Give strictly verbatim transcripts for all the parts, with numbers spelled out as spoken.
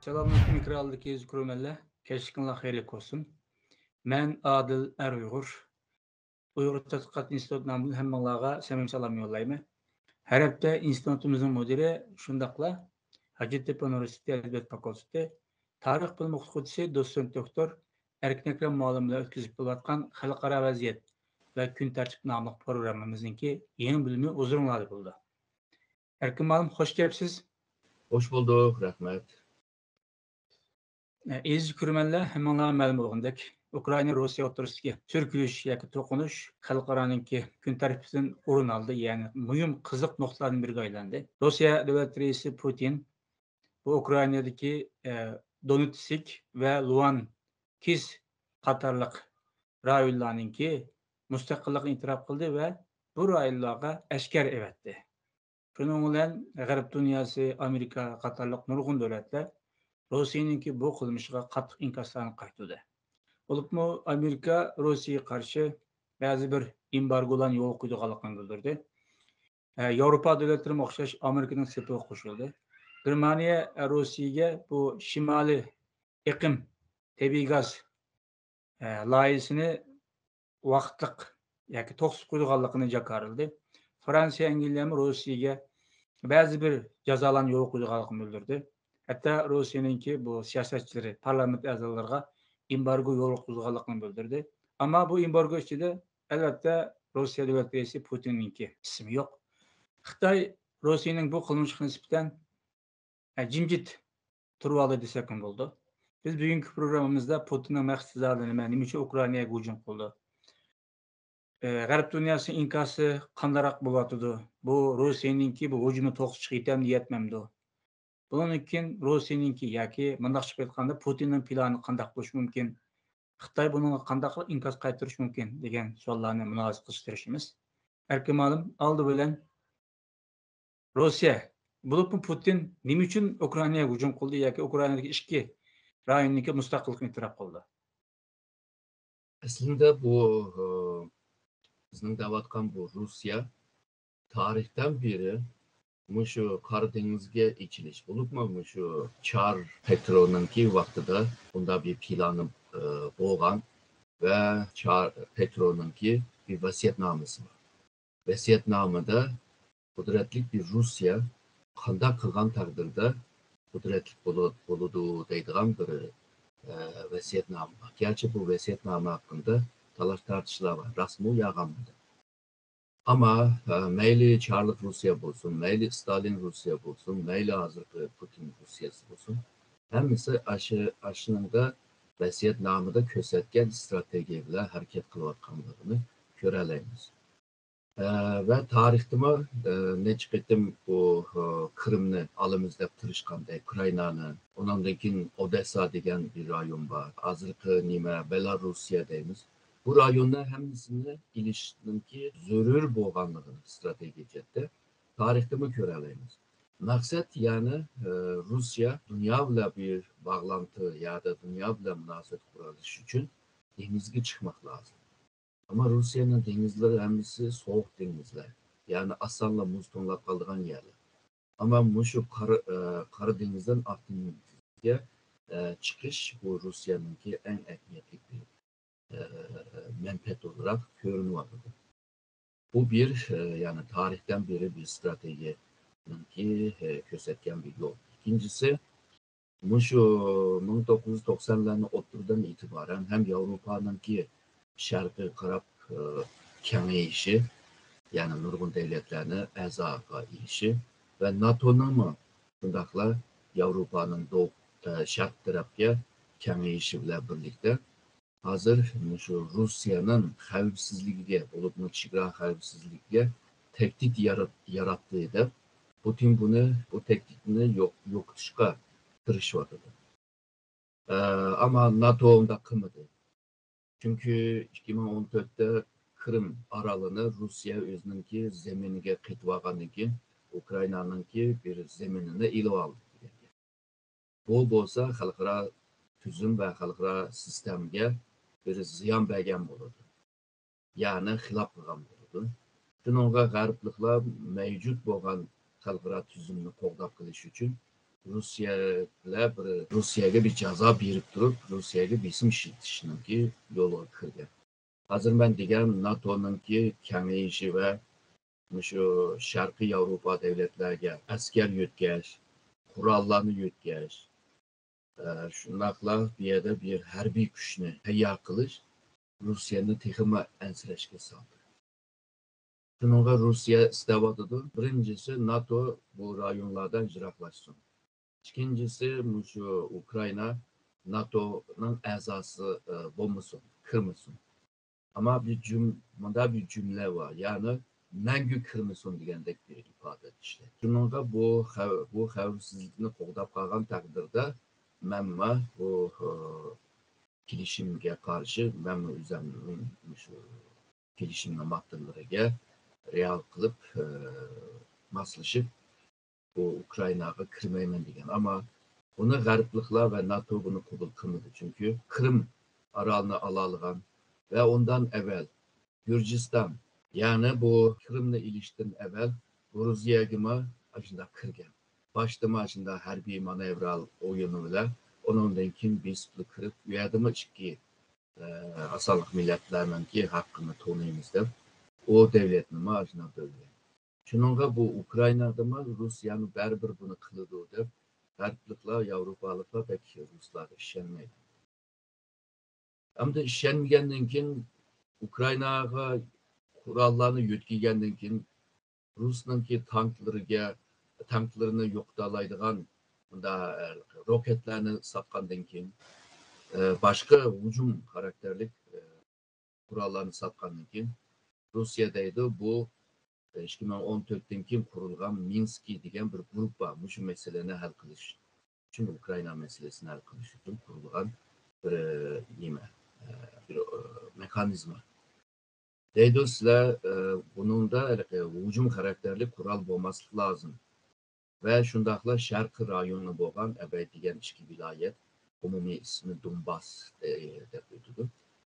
ئەسسالامۇئەلەيكۇم، ئېكرانلىدىكى ئەزىز كۆرۈرمەنلەر، كەچلىكىڭلار خەيرلىك بولسۇن. مەن ئادىل ئەر ئۇيغۇر. ئۇيغۇر تەتقىقات ئىنستىتۇتى نامىدىن ھەممىڭلارغا سەمىمىي سالام يوللايمەن. ھەر ھەپتە ئىنستىتۇتىمىزنىڭ مۇدىرى، شۇنداقلا ھاجەتتېپە ئۇنىۋېرسىتېتى ئەدەبىيات فاكۇلتېتى تارىخ بىلىم ئوقۇتقۇچىسى، دوتسېنت دوكتور ئەركىن ئەكرەم مۇئەللىم بىلەن ئۆتكۈزۈپ بولۇۋاتقان خەلقئارا ۋەزىيەت ۋە كۈن تەرتىپ ناملىق پروگراممىمىزنىڭكى يېڭى بۆلۈمى ھۇزۇرۇڭلاردا بولىدۇ. ئەركىن مۇئەللىم، خوش كەپسىز. خوش بولدۇق، رەھمەت. ئەزىز كۆرۈرمەنلەر، ھەممىڭلارغا مەلۇم بولغىنىدەك، ئۇكرائىنا روسىيە ئوتتۇرىسىدىكى سۈركىلىش ياكى توقۇنۇش خەلقئارانىڭكى كۈن تەرتىپىدىن ئورۇن ئالدى، يەنى مۇھىم قىزىق نۇقتىلاردىن بىرىگە ئايلاندى. روسىيە دۆلەت رەئىسى پۇتىن بۇ ئۇكرائىنادىكى، ئە، دونېتسك ۋە لۇئانسك قاتارلىق رايونلارنىڭكى مۇستەقىللىقىنى ئېتىراپ قىلدى ۋە بۇ رايونلارغا ئەسكەر ئەۋەتتى. شۇنىڭ بىلەن غەرب دۇنياسى، ئامېرىكا قاتارلىق نۇرغۇن دۆلەتلەر روسىيەنىڭكى بۇ قىلمىشىغا قاتتىق ئىنكاسلارنى قايتۇردى. بولۇپمۇ ئامېرىكا روسىيەگە قارشى بەزى بىر ئېمبارگولارنى يولغا قويىدىغانلىقىنى بىلدۈردى. ئە، ياۋروپا دۆلەتلىرىمۇ ئوخشاش ئامېرىكىنىڭ سېپىغا قوشۇلدى. گېرمانىيە، ئە، روسىيەگە بۇ شىمالىي ئېقىم تەبىئىي گاز، ئە، لايىھىسىنى ۋاقىتلىق ياكى توختىتىپ قويىدىغانلىقىنى جاكارلىدى. فرانسىيە، ئەنگلىيەمۇ روسىيەگە بەزى بىر جازالارنى يولغا قويىدىغانلىقىنى بىلدۈردى. ھەتتا روسىيەنىڭكى بۇ سىياسەتچىلىرى، پارلامېنت ئەزالىرىغا ئېمبارگو يولغا قويىدىغانلىقىنى بىلدۈردى. ئەمما بۇ ئېمبارگو ئىچىدە، ئەلۋەتتە، روسىيە دۆلەت رەئىسى پۇتىننىڭكى ئىسمى يوق. خىتاي روسىيەنىڭ بۇ قىلمىشىغا نىسبەتەن، ئە، جىمجىت تۇرۇۋالدى دېسەكمۇ بولىدۇ. بىز بۈگۈنكى پروگراممىمىزدا پۇتىننىڭ مەقسىتى زادى نېمە، نېمە ئۈچۈن ئۇكرائىناگە ھۇجۇم قىلدى؟ ئە، غەرب دۇنياسى ئىنكاسى قانداقراق بولۇۋاتىدۇ؟ بۇ روسىيەنىڭكى بۇ ھۇجۇمنى توختىتىشقا يېتەمدۇ، يەتمەمدۇ؟ بۇنىڭدىن كېيىن روسىيەنىڭكى ياكى مۇنداقچە ئېيتقاندا پۇتىننىڭ پىلانى قانداق بولۇشى مۇمكىن؟ خىتاي بۇنىڭغا قانداق ئىنكاس قايتۇرۇشى مۇمكىن؟ دېگەن سوئاللارنى مۇنازىرە قىلىشقا تىرىشىمىز. ئەركىن مۇئەللىم، ئالدى بىلەن روسىيە، بولۇپمۇ پۇتىن نېمە ئۈچۈن ئۇكرائىناگە ھۇجۇم قىلدى ياكى ئۇكرائىنادىكى ئىچكى رايوننىڭكى مۇستەقىللىقىنى ئېتىراپ قىلدى؟ ئەسلىندە بۇ، ئى، بىزنىڭ دەۋاتقان بۇ روسىيە تارىختىن بېرى مۇشۇ قارا دېڭىزگە ئېچىلىش، بولۇپمۇ مۇشۇ چار پېترونىڭكى ۋاقتىدا بۇنداق بىر پىلانى، ئى، بولغان ۋە چار پېترونىڭكى بىر ۋەسىيەتنامىسى بار. ۋەسىيەتنامىدە قۇدرەتلىك بىر روسىيە قانداق قىلغان تەقدىردە قۇدرەتلىك بولۇ-، بولىدۇ دەيدىغان بىر، ئە، ۋەسىيەتنامە بار. گەرچە بۇ ۋەسىيەتنامە ھەققىدە تالاش-تارتىشلار بار، راستمۇ يا يالغانمۇ دەپ. ئەمما، ئە، مەيلى چارلىق روسىيە بولسۇن، مەيلى ستالىن روسىيە بولسۇن، مەيلى ھازىرقى پۇتىن روسىيەسى بولسۇن، ھەممىسى ئاشۇ، ئاشۇنىڭدا ۋەسىيەتنامىدا كۆرسەتكەن ئىستراتېگىيە بىلەن ھەرىكەت قىلىۋاتقانلىقىنى كۆرەلەيمىز. ئە، ۋە تارىختىمۇ، ئە، نەچچە قېتىم بۇ، ئە، قىرىمنى ئالىمىز دەپ تىرىشقاندا، ئۇكرائىنانى، ئۇنىڭدىن كېيىن ئودېسسا دېگەن بىر رايون بار. ھازىرقى نېمە، بېلاروسىيە دەيمىز. بۇ رايوننى ھەممىسىنى ئېلىشنىڭكى زۆرۈر بولغانلىقىنى ئىستراتېگىيە جەھەتتە تارىختىمۇ كۆرەلەيمىز. مەقسەت، يەنى، ئە، روسىيە دۇنيا بىلەن بىر باغلانتى يادا دۇنيا بىلەن مۇناسىۋەت قۇرۇۋېلىش ئۈچۈن دېڭىزگە چىقماق لازىم. ئەمما روسىيەنىڭ دېڭىزلىرى ھەممىسى سوغۇق دېڭىزلەر. يەنى ئاسانلا مۇز توڭلاپ قالىدىغان يەرلەر. ئەمما مۇشۇ قارا، ئە، قارا دېڭىزدىن ئاق دېڭىزگە، ئە، چىقىش بۇ روسىيەنىڭكى ئەڭ ئەھمىيەتلىك بىر، ئە، مەنپەئەت ئولتۇراق كۆرۈنۈۋاتىدۇ. بۇ بىر، ئە، يەنى تارىختىن بېرى بىر ئىستراتېگىيەنىڭكى، ئە، كۆرسەتكەن بىر يول. ئىككىنچىسى، مۇشۇ مىڭ توققۇز يۈز توقسانلارنىڭ ئوتتۇرىدىن ئېتىبارەن ھەم ياۋروپانىڭكى شەرققە قاراپ، ئى، كېڭىيىشى، يەنى نۇرغۇن دۆلەتلەرنى ئەزاغا ئېلىشى ۋە ناتونىڭمۇ شۇنداقلا ياۋروپانىڭ دو-، ئى، شەرق تەرەپكە كېڭىيىشى بىلەن بىرلىكتە، ھازىر مۇشۇ روسىيەنىڭ خەۋپسىزلىكىگە، بولۇپمۇ چېگرا خەۋپسىزلىكىگە تەھدىت يارات-، ياراتتى دەپ، پۇتىن بۇنى، بۇ تەھدىتنى يوق-، يوقىتىشقا تىرىشىۋاتىدۇ. ئە، ئەمما ناتو ئۇنداق قىلمىدى. چۈنكى ئىككى مىڭ ئون تۆتتە قىرىم ئارالىنى روسىيە ئۆزىنىڭكى زېمىنىگە قېتىۋالغاندىن كېيىن، ئۇكرائىنانىڭكى بىر زېمىنىنى ئېلىۋالدى دېگەن گەپ. بۇ بولسا خەلقئارا تۈزۈم ۋە خەلقئارا سىستېمىگە بىر زىيان بەرگەن بولىدۇ. يەنى خىلاپ قىلغان بولىدۇ. شۇنىڭغا غەربلىكلەر مەۋجۇت بولغان خەلقئارا تۈزۈمنى قوغداپ قېلىش ئۈچۈن روسىيە بىلەن بىر، روسىيەگە بىر جازا بېرىپ تۇرۇپ، روسىيەگە بېسىم ئىشلىتىشنىڭكى يولىغا كىرگەن. ھازىر مەن دېگەن ناتونىڭكى كېڭىيىشى ۋە مۇشۇ شەرقىي ياۋروپا دۆلەتلەرگە ئەسكەر يۆتكەش، قوراللارنى يۆتكەش، ئە، شۇنداقلا بۇ يەردە بىر ھەربىي كۈچنى تەييار قىلىش روسىيەنى تېخىمۇ ئەنسىرەشكە سالدى. شۇنىڭغا روسىيە ئىستەۋاتىدۇ. بىرىنچىسى، ناتو بۇ رايونلاردىن يىراقلاشسۇن. ئىككىنچىسى، مۇشۇ ئۇكرائىنا ناتونىڭ ئەزاسى، ئە، بولمىسۇن، كىرمىسۇن. ئەمما بىر جۈم-، مۇندا بىر جۈملە بار، يەنى مەڭگۈ كىرمىسۇن دېگەندەك بىر ئىپادە ئىشلەيدۇ. شۇنىڭغا بۇ خەۋ-، بۇ خەۋپسىزلىكنى قوغداپ قالغان تەقدىردە، مەنمۇ بۇ، ئە، كېلىشىمگە قارشى مەنمۇ ئۆزۈمنىڭ مۇشۇ كېلىشىمنىڭ ماددىلىرىگە رىئايە قىلىپ، ئە، ماسلىشىپ، بۇ ئۇكرائىناغا كىرمەيمەن دېگەن. ئەمما بۇنى غەربلىكلەر ۋە ناتو بۇنى قوبۇل قىلمىدى. چۈنكى قىرىم ئارالىنى ئالالىغان ۋە ئۇندىن ئەۋۋەل گۈرجىستان، يەنى بۇ قىرىمنى ئېلىشتىن ئەۋۋەل گۇرۇزىيەگىمۇ ئاشۇنداق كىرگەن. باشتىمۇ ئاشۇنداق ھەربىي مانېۋرال ئويۇنى بىلەن، ئۇنىڭدىن كېيىن بېسىپلا كىرىپ، ئۇ يەردىمۇ ئىككى، ئە، ئاسانلىق مىللەتلەرنىڭكى ھەققىنى تونۇيمىز دەپ، ئۇ دۆلەتنىمۇ ئاشۇنداق بۆلگەن. شۇنىڭغا بۇ ئۇكرائىنادىمۇ روسىيەمۇ بەرىبىر بۇنى قىلىدۇ دەپ، غەربلىكلەر، ياۋروپالىقلار بەك رۇسلارغا ئىشەنمەيدۇ. ئەمدى ئىشەنمىگەندىن كېيىن، ئۇكرائىناغا قوراللارنى يۆتكىگەندىن كېيىن، رۇسنىڭكى تانكلىرىگە، تانكلىرىنى يوقىتالايدىغان مۇنداق، ئە، روكېتلارنى ساتقاندىن كېيىن، ئە، باشقا ھۇجۇم خاراكتېرلىك، ئە، قوراللارنى ساتقاندىن كېيىن، روسىيە دەيدۇ، بۇ، ئە، ئىككى مىڭ ئون تۆتتىن كېيىن قۇرۇلغان مىنسكى دېگەن بىر گۇرۇپپا مۇشۇ مەسىلىنى ھەل قىلىش ئۈچۈن، ئۇكرائىنا مەسىلىسىنى ھەل قىلىش ئۈچۈن قۇرۇلغان بىر، ئە، نېمە، ئە، بىر، ئە، مېخانىزما. دەيدۇ، سىلەر، ئە، بۇنىڭدا ھېلىقى ھۇجۇم خاراكتېرلىك قورال بولماسلىق لازىم. ۋە شۇنداقلا شەرقىي رايونى بولغان ئەبەي دېگەن ئىچكى ۋىلايەت، ئومۇمىي ئىسمى دونباس، ئە، دەپ ئۆتىدۇ.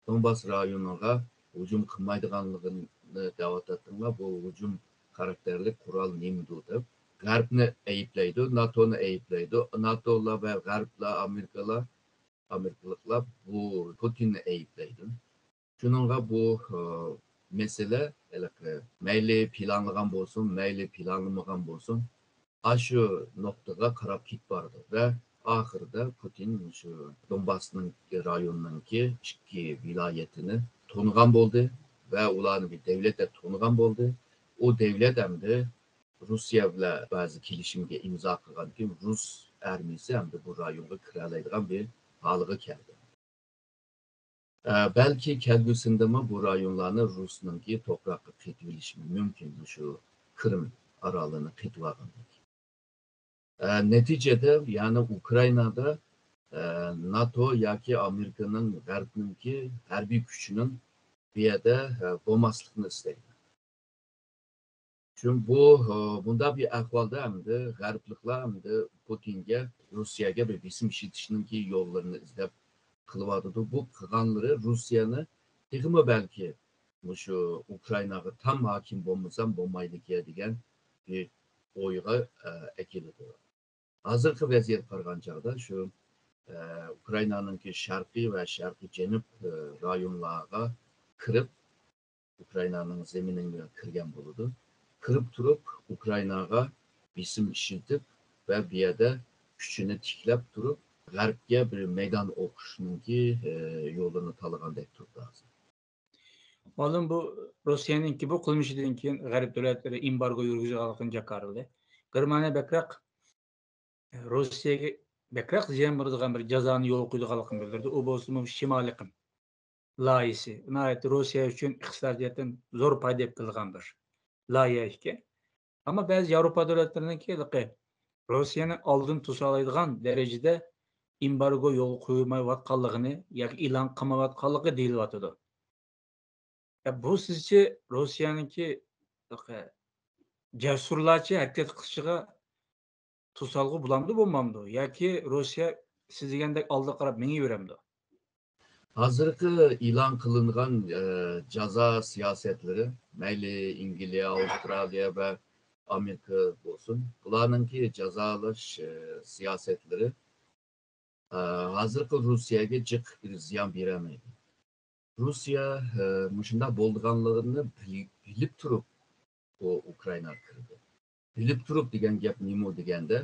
دونباس رايونىغا ھۇجۇم قىلمايدىغانلىقىنى دەۋاتاتتىڭلار، بۇ ھۇجۇم خاراكتېرلىك قورال نېمىدۇ دەپ غەربنى ئەيىبلەيدۇ، ناتونى ئەيىبلەيدۇ. ناتولار ۋە غەربلەر، ئامېرىكىلار، ئامېرىكىلىقلار بۇ پۇتىننى ئەيىبلەيدۇ. شۇنىڭغا بۇ، ئە، مەسىلە ھېلىقى مەيلى پىلانلىغان بولسۇن، مەيلى پىلانلىمىغان بولسۇن، ئاشۇ نۇقتىغا قاراپ كېتىپ بارىدۇ ۋە ئاخىرىدا پۇتىن شۇ دونباسنىڭ رايونىنىڭكى ئىككى ۋىلايىتىنى تونۇغان بولدى ۋە ئۇلارنى بىر دۆلەت دەپ تونۇغان بولدى. ئۇ دۆلەت ئەمدى روسىيە بىلەن بەزى كېلىشىمگە ئىمزا قىلغاندىن كېيىن، رۇس ئارمىيىسى ئەمدى بۇ رايونغا كىرەلەيدىغان بىر ھالغا كەلدى. ئە، بەلكى كەلگۈسىدىمۇ بۇ رايونلارنى رۇسنىڭكى توپراققا قېتىۋېلىشى مۇمكىن، مۇشۇ قىرىم ئارالىنى قېتىۋالغاندىن كېيىن. ئە، نەتىجىدە، يەنى ئۇكرائىنادا، ئە، ناتو ياكى ئامېرىكىنىڭ، غەربنىڭكى ھەربىي كۈچىنىڭ بۇ يەردە، ئە، بولماسلىقىنى ئىستەيدۇ. چۈنكى بۇ، ئە، بۇنداق بىر ئەھۋالدا ئەمدى غەربلىكلەر ئەمدى پۇتىنگە، روسىيەگە بىر بېسىم ئىشلىتىشنىڭكى يوللىرىنى ئىزدەپ قىلىۋاتىدۇ. بۇ قىلغانلىرى روسىيەنى تېخىمۇ بەلكى مۇشۇ ئۇكرائىناغا تام ھاكىم بولمىسام بولمايدىكەن دېگەن بىر ئويغا، ئە، ئەكېلىدۇ. ھازىرقى ۋەزىيەت قارىغان چاغدا شۇ، ئە، ئۇكرائىنانىڭكى شەرقىي ۋە شەرقىي جەنۇب، ئە، رايونلارغا كىرىپ، ئۇكرائىنانىڭ زېمىنىغا كىرگەن بولىدۇ. كىرىپ تۇرۇپ، ئۇكرائىناغا بېسىم ئىشلىتىپ ۋە بۇ يەردە كۈچىنى تىكلەپ تۇرۇپ، غەربكە بىر مەيدان ئوقۇشنىڭكى، ئە، يولىنى تاللىغاندەك تۇرىدۇ ھازىر. مالۇم، بۇ روسىيەنىڭكى بۇ قىلمىشىدىن كېيىن غەرب دۆلەتلىرى ئېمبارگو يۈرگۈزىدىغانلىقىنى جاكارلىدى. گېرمانىيە بەكرەك روسىيەگە بەكرەك زىيان بېرىدىغان بىر جازانى يولغا قويىدىغانلىقىنى بىلدۈردى. ئۇ بولسىمۇ شىمالىي ئېقىم لايىھىسى. ناھايىتى روسىيە ئۈچۈن ئىقتىسادىي جەھەتتىن زور پايدا ئېلىپ كېلىدىغان بىر لايىھە ئىكەن. ئەمما بەزى ياۋروپا دۆلەتلىرىنىڭكى ھېلىقى روسىيەنى ئالدىن توسالايدىغان دەرىجىدە ئېمبارگو يولغا قويمايۋاتقانلىقىنى ياكى ئېلان قىلمايۋاتقانلىقى دېيىلىۋاتىدۇ. يا، بۇ سىزچە روسىيەنىڭكى جەسۇرلارچە ھەرىكەت قىلىشىغا توسالغۇ بولامدۇ، بولمامدۇ؟ ياكى روسىيە سىز دېگەندەك ئالدىغا قاراپ مېڭىۋېرەمدۇ؟ ھازىرقى ئېلان قىلىنغان، ئە، جازا سىياسەتلىرى، مەيلى ئەنگلىيە، ئاۋسترالىيە ۋە ئامېرىكا بولسۇن، بۇلارنىڭكى جازالاش، ئە، سىياسەتلىرى، ئە، ھازىرقى روسىيەگە جىق بىر زىيان بېرەلمەيدۇ. روسىيە، ئە، مۇشۇنداق بولىدىغانلىقىنى بىلىپ، بىلىپ تۇرۇپ، ئۇ ئۇكرائىناغا كىردى. بىلىپ تۇرۇپ دېگەن گەپ نېمە دېگەندە،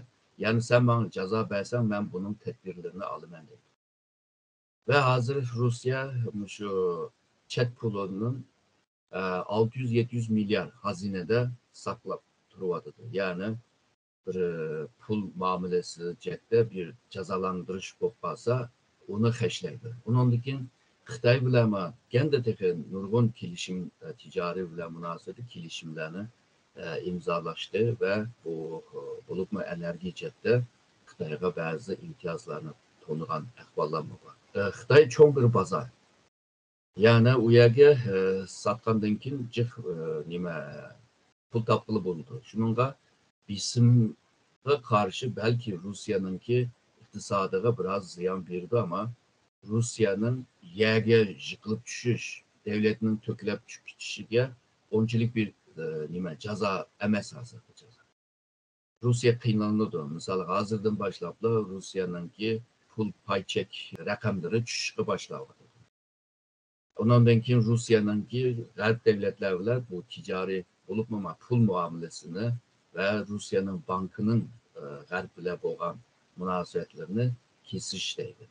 يەنى سەن ماڭا جازا بەرسەڭ، مەن بۇنىڭ تەدبىرلىرىنى ئالىمەن دەيدۇ. ۋە ھازىر روسىيە مۇشۇ چەت پۇلىنىڭ، ئە، ئالتە يۈز، يەتتە يۈز مىليار خەزىنىدە ساقلاپ تۇرۇۋاتىدۇ. يەنى بىر، ئە، پۇل مۇئامىلىسى جەھەتتە بىر جازالاندۇرۇش بولۇپ قالسا، ئۇنى خەجلەيدۇ. ئۇنىڭدىن كېيىن خىتاي بىلەن يەنە تېخى نۇرغۇن كېلىشىم، ئە، تىجارىي بىلەن مۇناسىۋەتلىك كېلىشىملەرنى، ئە، ئىمزالاشتى ۋە بۇ، ئە، بولۇپمۇ ئېنېرگىيە جەھەتتە خىتايغا بەزى ئىمتىيازلارنى تونۇغان ئەھۋاللارمۇ بار. ئە، خىتاي چوڭ بىر بازار. يەنى ئۇ يەرگە، ئە، ساتقاندىن كېيىن جىق، ئە، نېمە، پۇل تاپقىلى بولىدۇ. شۇنىڭغا بېسىمغا قارشى بەلكى روسىيەنىڭكى ئىقتىسادىغا بىراز زىيان بېرىدۇ، ئەمما روسىيەنىڭ يەرگە يىقىلىپ چۈشۈش، دۆلەتنىڭ تۆكۈلۈپ چۈشۈپ كېتىشىگە ئۇنچىلىك بىر، ئە، نېمە، جازا ئەمەس ھازىرقى جازا. روسىيە قىينىلىدۇ. مىسال، ھازىردىن باشلاپلا روسىيەنىڭكى پۇل پاي چەك رەقەملىرى چۈشۈشكە باشلاۋاتىدۇ. ئۇنىڭدىن كېيىن روسىيەنىڭكى غەرب دۆلەتلەر بىلەن بۇ تىجارىي بولۇپمۇ ما-، پۇل مۇئامىلىسىنى ۋە روسىيەنىڭ بانكىنىڭ، ئە، غەرب بىلەن بولغان مۇناسىۋەتلىرىنى كېسىش دەيدۇ.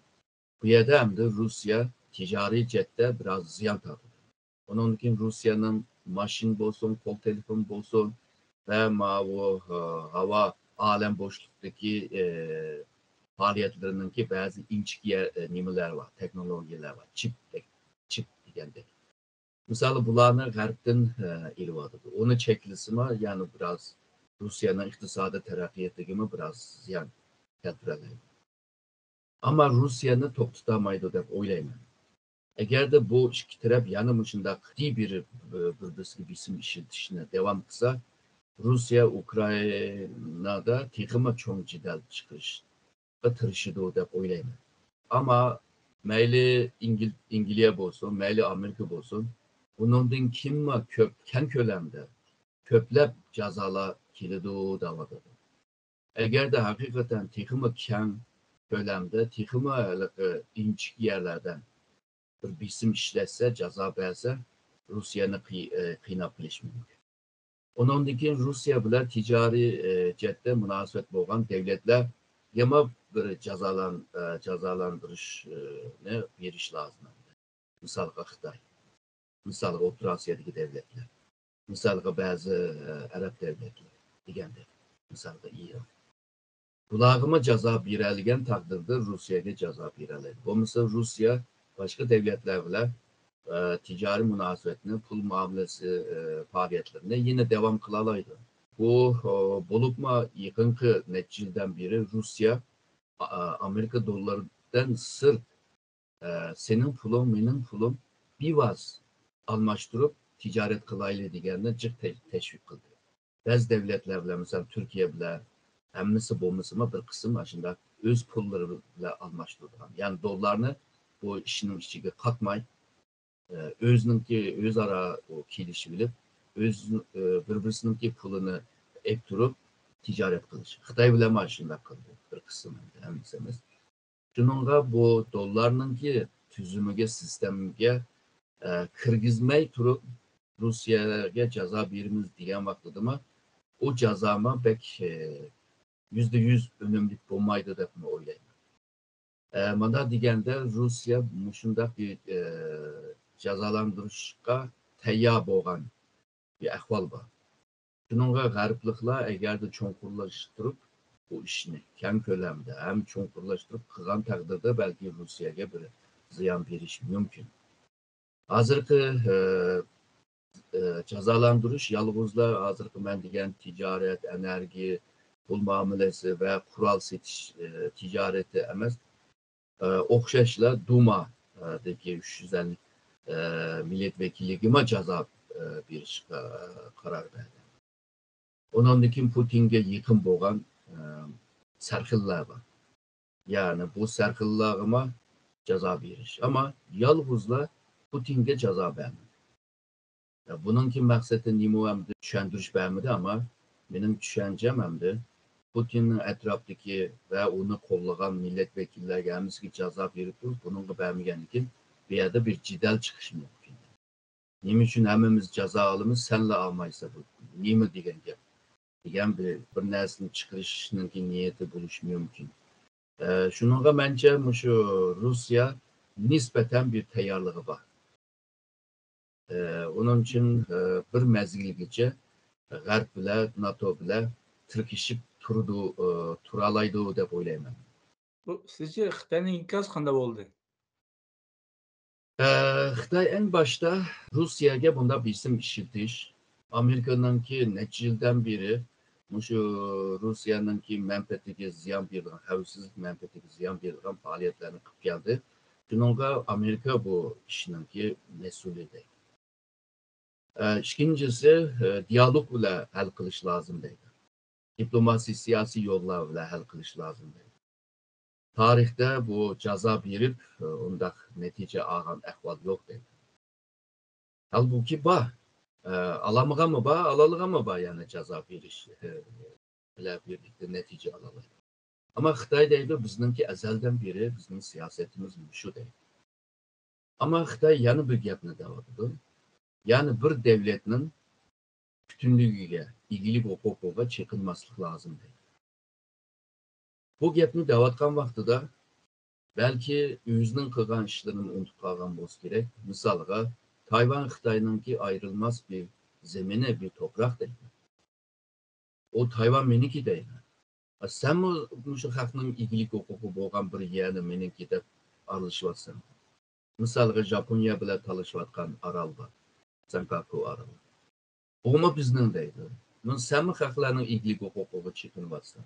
بۇ يەردە ئەمدى روسىيە تىجارىي جەھەتتە بىراز زىيان تارتىدۇ. ئۇنىڭدىن كېيىن روسىيەنىڭ ماشىنا بولسۇن، قول تېلېفون بولسۇن ۋە ماۋۇ، ئە، ھاۋا ئالەم بوشلۇقتىكى، ئە، پائالىيەتلىرىنىڭكى بەزى ئىنچىكە يە-، ئە، نېمىلەر بار، تېخنولوگىيەلەر بار، چىپ، چىپ دېگەندەك. مىسالى بۇلارنى غەربتىن، ئە، ئېلىۋاتىدۇ. ئۇنى چەكلىسىمۇ يەنە بىراز روسىيەنىڭ ئىقتىسادىي تەرەققىياتىغىمۇ بىراز زىيان كەلتۈرەلەيدۇ. ئەمما روسىيەنى توختىتالمايدۇ دەپ ئويلايمەن. ئەگەردە بۇ ئىككى تەرەپ يەنە مۇشۇنداق قەتئىي بىر، بىر-، بىرسىگە بېسىم ئىشلىتىشنى داۋام قىلسا، روسىيە ئۇكرائىنادا تېخىمۇ چوڭ جېدەل چىقىرىشقا تىرىشىدۇ دەپ ئويلايمەن. ئەمما مەيلى ئىنگل-، ئىنگلىيە بولسۇن، مەيلى ئامېرىكا بولسۇن، بۇنىڭدىن كېيىنمۇ كۆپ، كەڭ كۆلەمدە، كۆپلەپ جازالار كېلىدۇ دەۋاتىدۇ. ئەگەردە ھەقىقەتەن تېخىمۇ كەڭ كۆلەمدە، تېخىمۇ ھېلىقى ئىنچىكە يەرلەردە بىر بېسىم ئىشلەتسە، جازا بەرسە، روسىيەنى قىي-، ئى، قىيناپ قېلىشى مۇمكىن. ئۇنىڭدىن كېيىن روسىيە بىلەن تىجارىي، ئى، جەھەتتە مۇناسىۋەت بولغان دۆلەتلەرگىمۇ بىر جازالان-، ئى، جازالاندۇرۇشنى بېرىش لازىم. مىسالغا خىتاي، مىسالغا ئوتتۇرا ئاسىيادىكى دۆلەتلەر، مىسالغا بەزى، ئە، ئەرەب دۆلەتلىرى دېگەندەك، مىسالغا ئىران. بۇلارغىمۇ جازا بېرەلىگەن تەقدىردە روسىيەگە جازا بېرەلەيدۇ. بولمىسا روسىيە باشقا دۆلەتلەر بىلەن، ئە، تىجارىي مۇناسىۋەتنى، پۇل مۇئامىلىسى، ئە، پائالىيەتلىرىنى يەنە داۋام قىلالايدۇ. بۇ، ئە، بولۇپمۇ يېقىنقى نەچچە يىلدىن بېرى روسىيە، ئا-، ئامېرىكا دوللىرىدىن سىرت ئە، سېنىڭ پۇلۇڭ، مېنىڭ پۇلۇم بىۋاسىتە ئالماشتۇرۇپ تىجارەت قىلايلى دېگەننى جىق تە-، تەشۋىق قىلدى. بەزى دۆلەتلەر بىلەن، مىسال، تۈركىيە بىلەن، ھەممىسى بولمىسىمۇ، بىر قىسىم ئاشۇنداق ئۆز پۇللىرى بىلەن ئالماشتۇرىدىغان. يەنى دوللارنى بۇ ئىشنىڭ ئىچىگە قاتماي، ئە، ئۆزىنىڭكى ئۆزئارا ئۇ كېلىشىۋېلىپ، ئۆز، ئە، بىر-بىرسىنىڭكى پۇلىنى ئېلىپ تۇرۇپ تىجارەت قىلىش. خىتاي بىلەن مانا شۇنداق قىلدى. بىر قىسىم ئەمدى، ھەممىسى ئەمەس. شۇنىڭغا بۇ دوللارنىڭكى تۈزۈمىگە، سىستېمىگە، ئە، كىرگۈزمەي تۇرۇپ، روسىيەگە جازا بېرىمىز دېگەن ۋاقتىدىمۇ، ئۇ جازامۇ بەك، ئە، يۈزدە يۈز ئۈنۈملۈك بولمايدۇ دەپمۇ ئويلايمەن. ئە، مانا دېگەندە، روسىيە مۇشۇنداق بىر، ئە، جازالاندۇرۇشقا تەييار بولغان بىر ئەھۋال بار. شۇنىڭغا غەربلىكلەر ئەگەردە چوڭقۇرلاشتۇرۇپ بۇ ئىشنى كەڭ كۆلەمدە ھەم چوڭقۇرلاشتۇرۇپ قىلغان تەقدىردە بەلكى روسىيەگە بىر زىيان بېرىشى مۇمكىن. ھازىرقى، ئە، ئە، جازالاندۇرۇش يالغۇزلا ھازىرقى مەن دېگەن تىجارەت، ئېنېرگىيە، پۇل مۇئامىلىسى ۋە قورال سېتىش، ئە، تىجارىتى ئەمەس. ئە، ئوخشاشلا دۇما، ئە، دىكى ئۈچ يۈز ئەللىك، ئە، مىللەت ۋەكىلىگىمۇ جازا، ئە، بېرىشقا قارار بەردى. ئۇنىڭدىن كېيىن پۇتىنگە يېقىن بولغان، ئە، سەرخىللار بار. يەنى بۇ سەرخىللارغىمۇ جازا بېرىش. ئەمما يالغۇزلا پۇتىنگە جازا بەرمىدى. يا، بۇنىڭكى مەقسىتى نېمە ئەمدى چۈشەندۈرۈش بەرمىدى، ئەمما مېنىڭ چۈشەنچەم ئەمدى پۇتىننىڭ ئەتراپىدىكى ۋە ئۇنى قوللىغان مىللەت ۋەكىللەرگە ھەممىسىگە جازا بېرىپ تۇرۇپ، بۇنىڭغا بەرمىگەندىكىن بۇ يەردە بىر جېدەل چىقىشى مۇمكىن. نېمە ئۈچۈن ھەممىمىز جازا ئالىمىز، سەنلا ئالمايسەن؟ بۇ نېمە دېگەن گەپ؟ دېگەن بىر، بىر نەرسىنى چىقىرىشنىڭكى نىيىتى بولۇشى مۇمكىن. ئە، شۇنىڭغا مەنچە مۇشۇ روسىيە نىسبەتەن بىر تەييارلىقى بار. ئە، ئۇنىڭ ئۈچۈن، ئە، بىر مەزگىلگىچە غەرب بىلەن، ناتو بىلەن تىركىشىپ تۇرىدۇ، ئە، تۇرالايدۇ دەپ ئويلايمەن. بۇ سىزچە خىتاينىڭ ئىنكاسى قانداق بولدى؟ ئە، خىتاي ئەڭ باشتا روسىيەگە بۇنداق بېسىم ئىشلىتىش، ئامېرىكىنىڭكى نەچچە يىلدىن بېرى مۇشۇ روسىيەنىڭكى مەنپەئەتىگە زىيان بېرىدىغان، خەۋپسىزلىك مەنپەئەتىگە زىيان بېرىدىغان پائالىيەتلەرنى قىلىپ كەلدى. شۇنىڭغا ئامېرىكا بۇ ئىشنىڭكى مەسئۇلى دەيدۇ. ئە، ئىككىنچىسى، ئە، دىيالوگ بىلەن ھەل قىلىش لازىم دەيدۇ. دىپلوماسىي، سىياسىي يوللار بىلەن ھەل قىلىش لازىم دەيدۇ. تارىختا بۇ جازا بېرىپ، ئە، ئۇنداق نەتىجە ئالغان ئەھۋال يوق دەيدۇ. ھالبۇكى بار. ئە، ئالالمىغانمۇ بار، ئالالىغانمۇ بار، يەنى جازا بېرىش، ئە، بىلەن بىرلىكتە نەتىجە ئالالايدۇ. ئەمما خىتاي دەيدۇ، بىزنىڭكى ئەزەلدىن بېرى بىزنىڭ سىياسىتىمىز مۇشۇ دەيدۇ. ئەمما خىتاي يەنە بىر گەپنى دەۋاتىدۇ. يەنى بىر دۆلەتنىڭ پۈتۈنلۈكىگە، ئىگىلىك ھوقۇقىغا چېقىنماسلىق لازىم دەيدۇ. بۇ گەپنى دەۋاتقان ۋاقتىدا بەلكى ئۆزىنىڭ قىلغان ئىشلىرىنى ئۇنتۇپ قالغان بولسا كېرەك. مىسالغا، تايۋان خىتاينىڭكى ئايرىلماس بىر زېمىنى، بىر توپراق دەيدۇ. ئۇ تايۋان مېنىڭكى دەيدۇ. ئا، سەنمۇ مۇشۇ خەقنىڭ ئىگىلىك ھوقۇقى بولغان بىر يەرنى مېنىڭكى دەپ ئارىلىشىۋاتىسەن. مىسالغا، ژاپونىيە بىلەن تالىشىۋاتقان ئارال بار. سەنكاكۇ ئارىلى. بۇمۇ بىزنىڭ دەيدۇ. بۇ سەنمۇ خەقلەرنىڭ ئىگىلىك ھوقۇقىغا چېقىنىۋاتىسەن.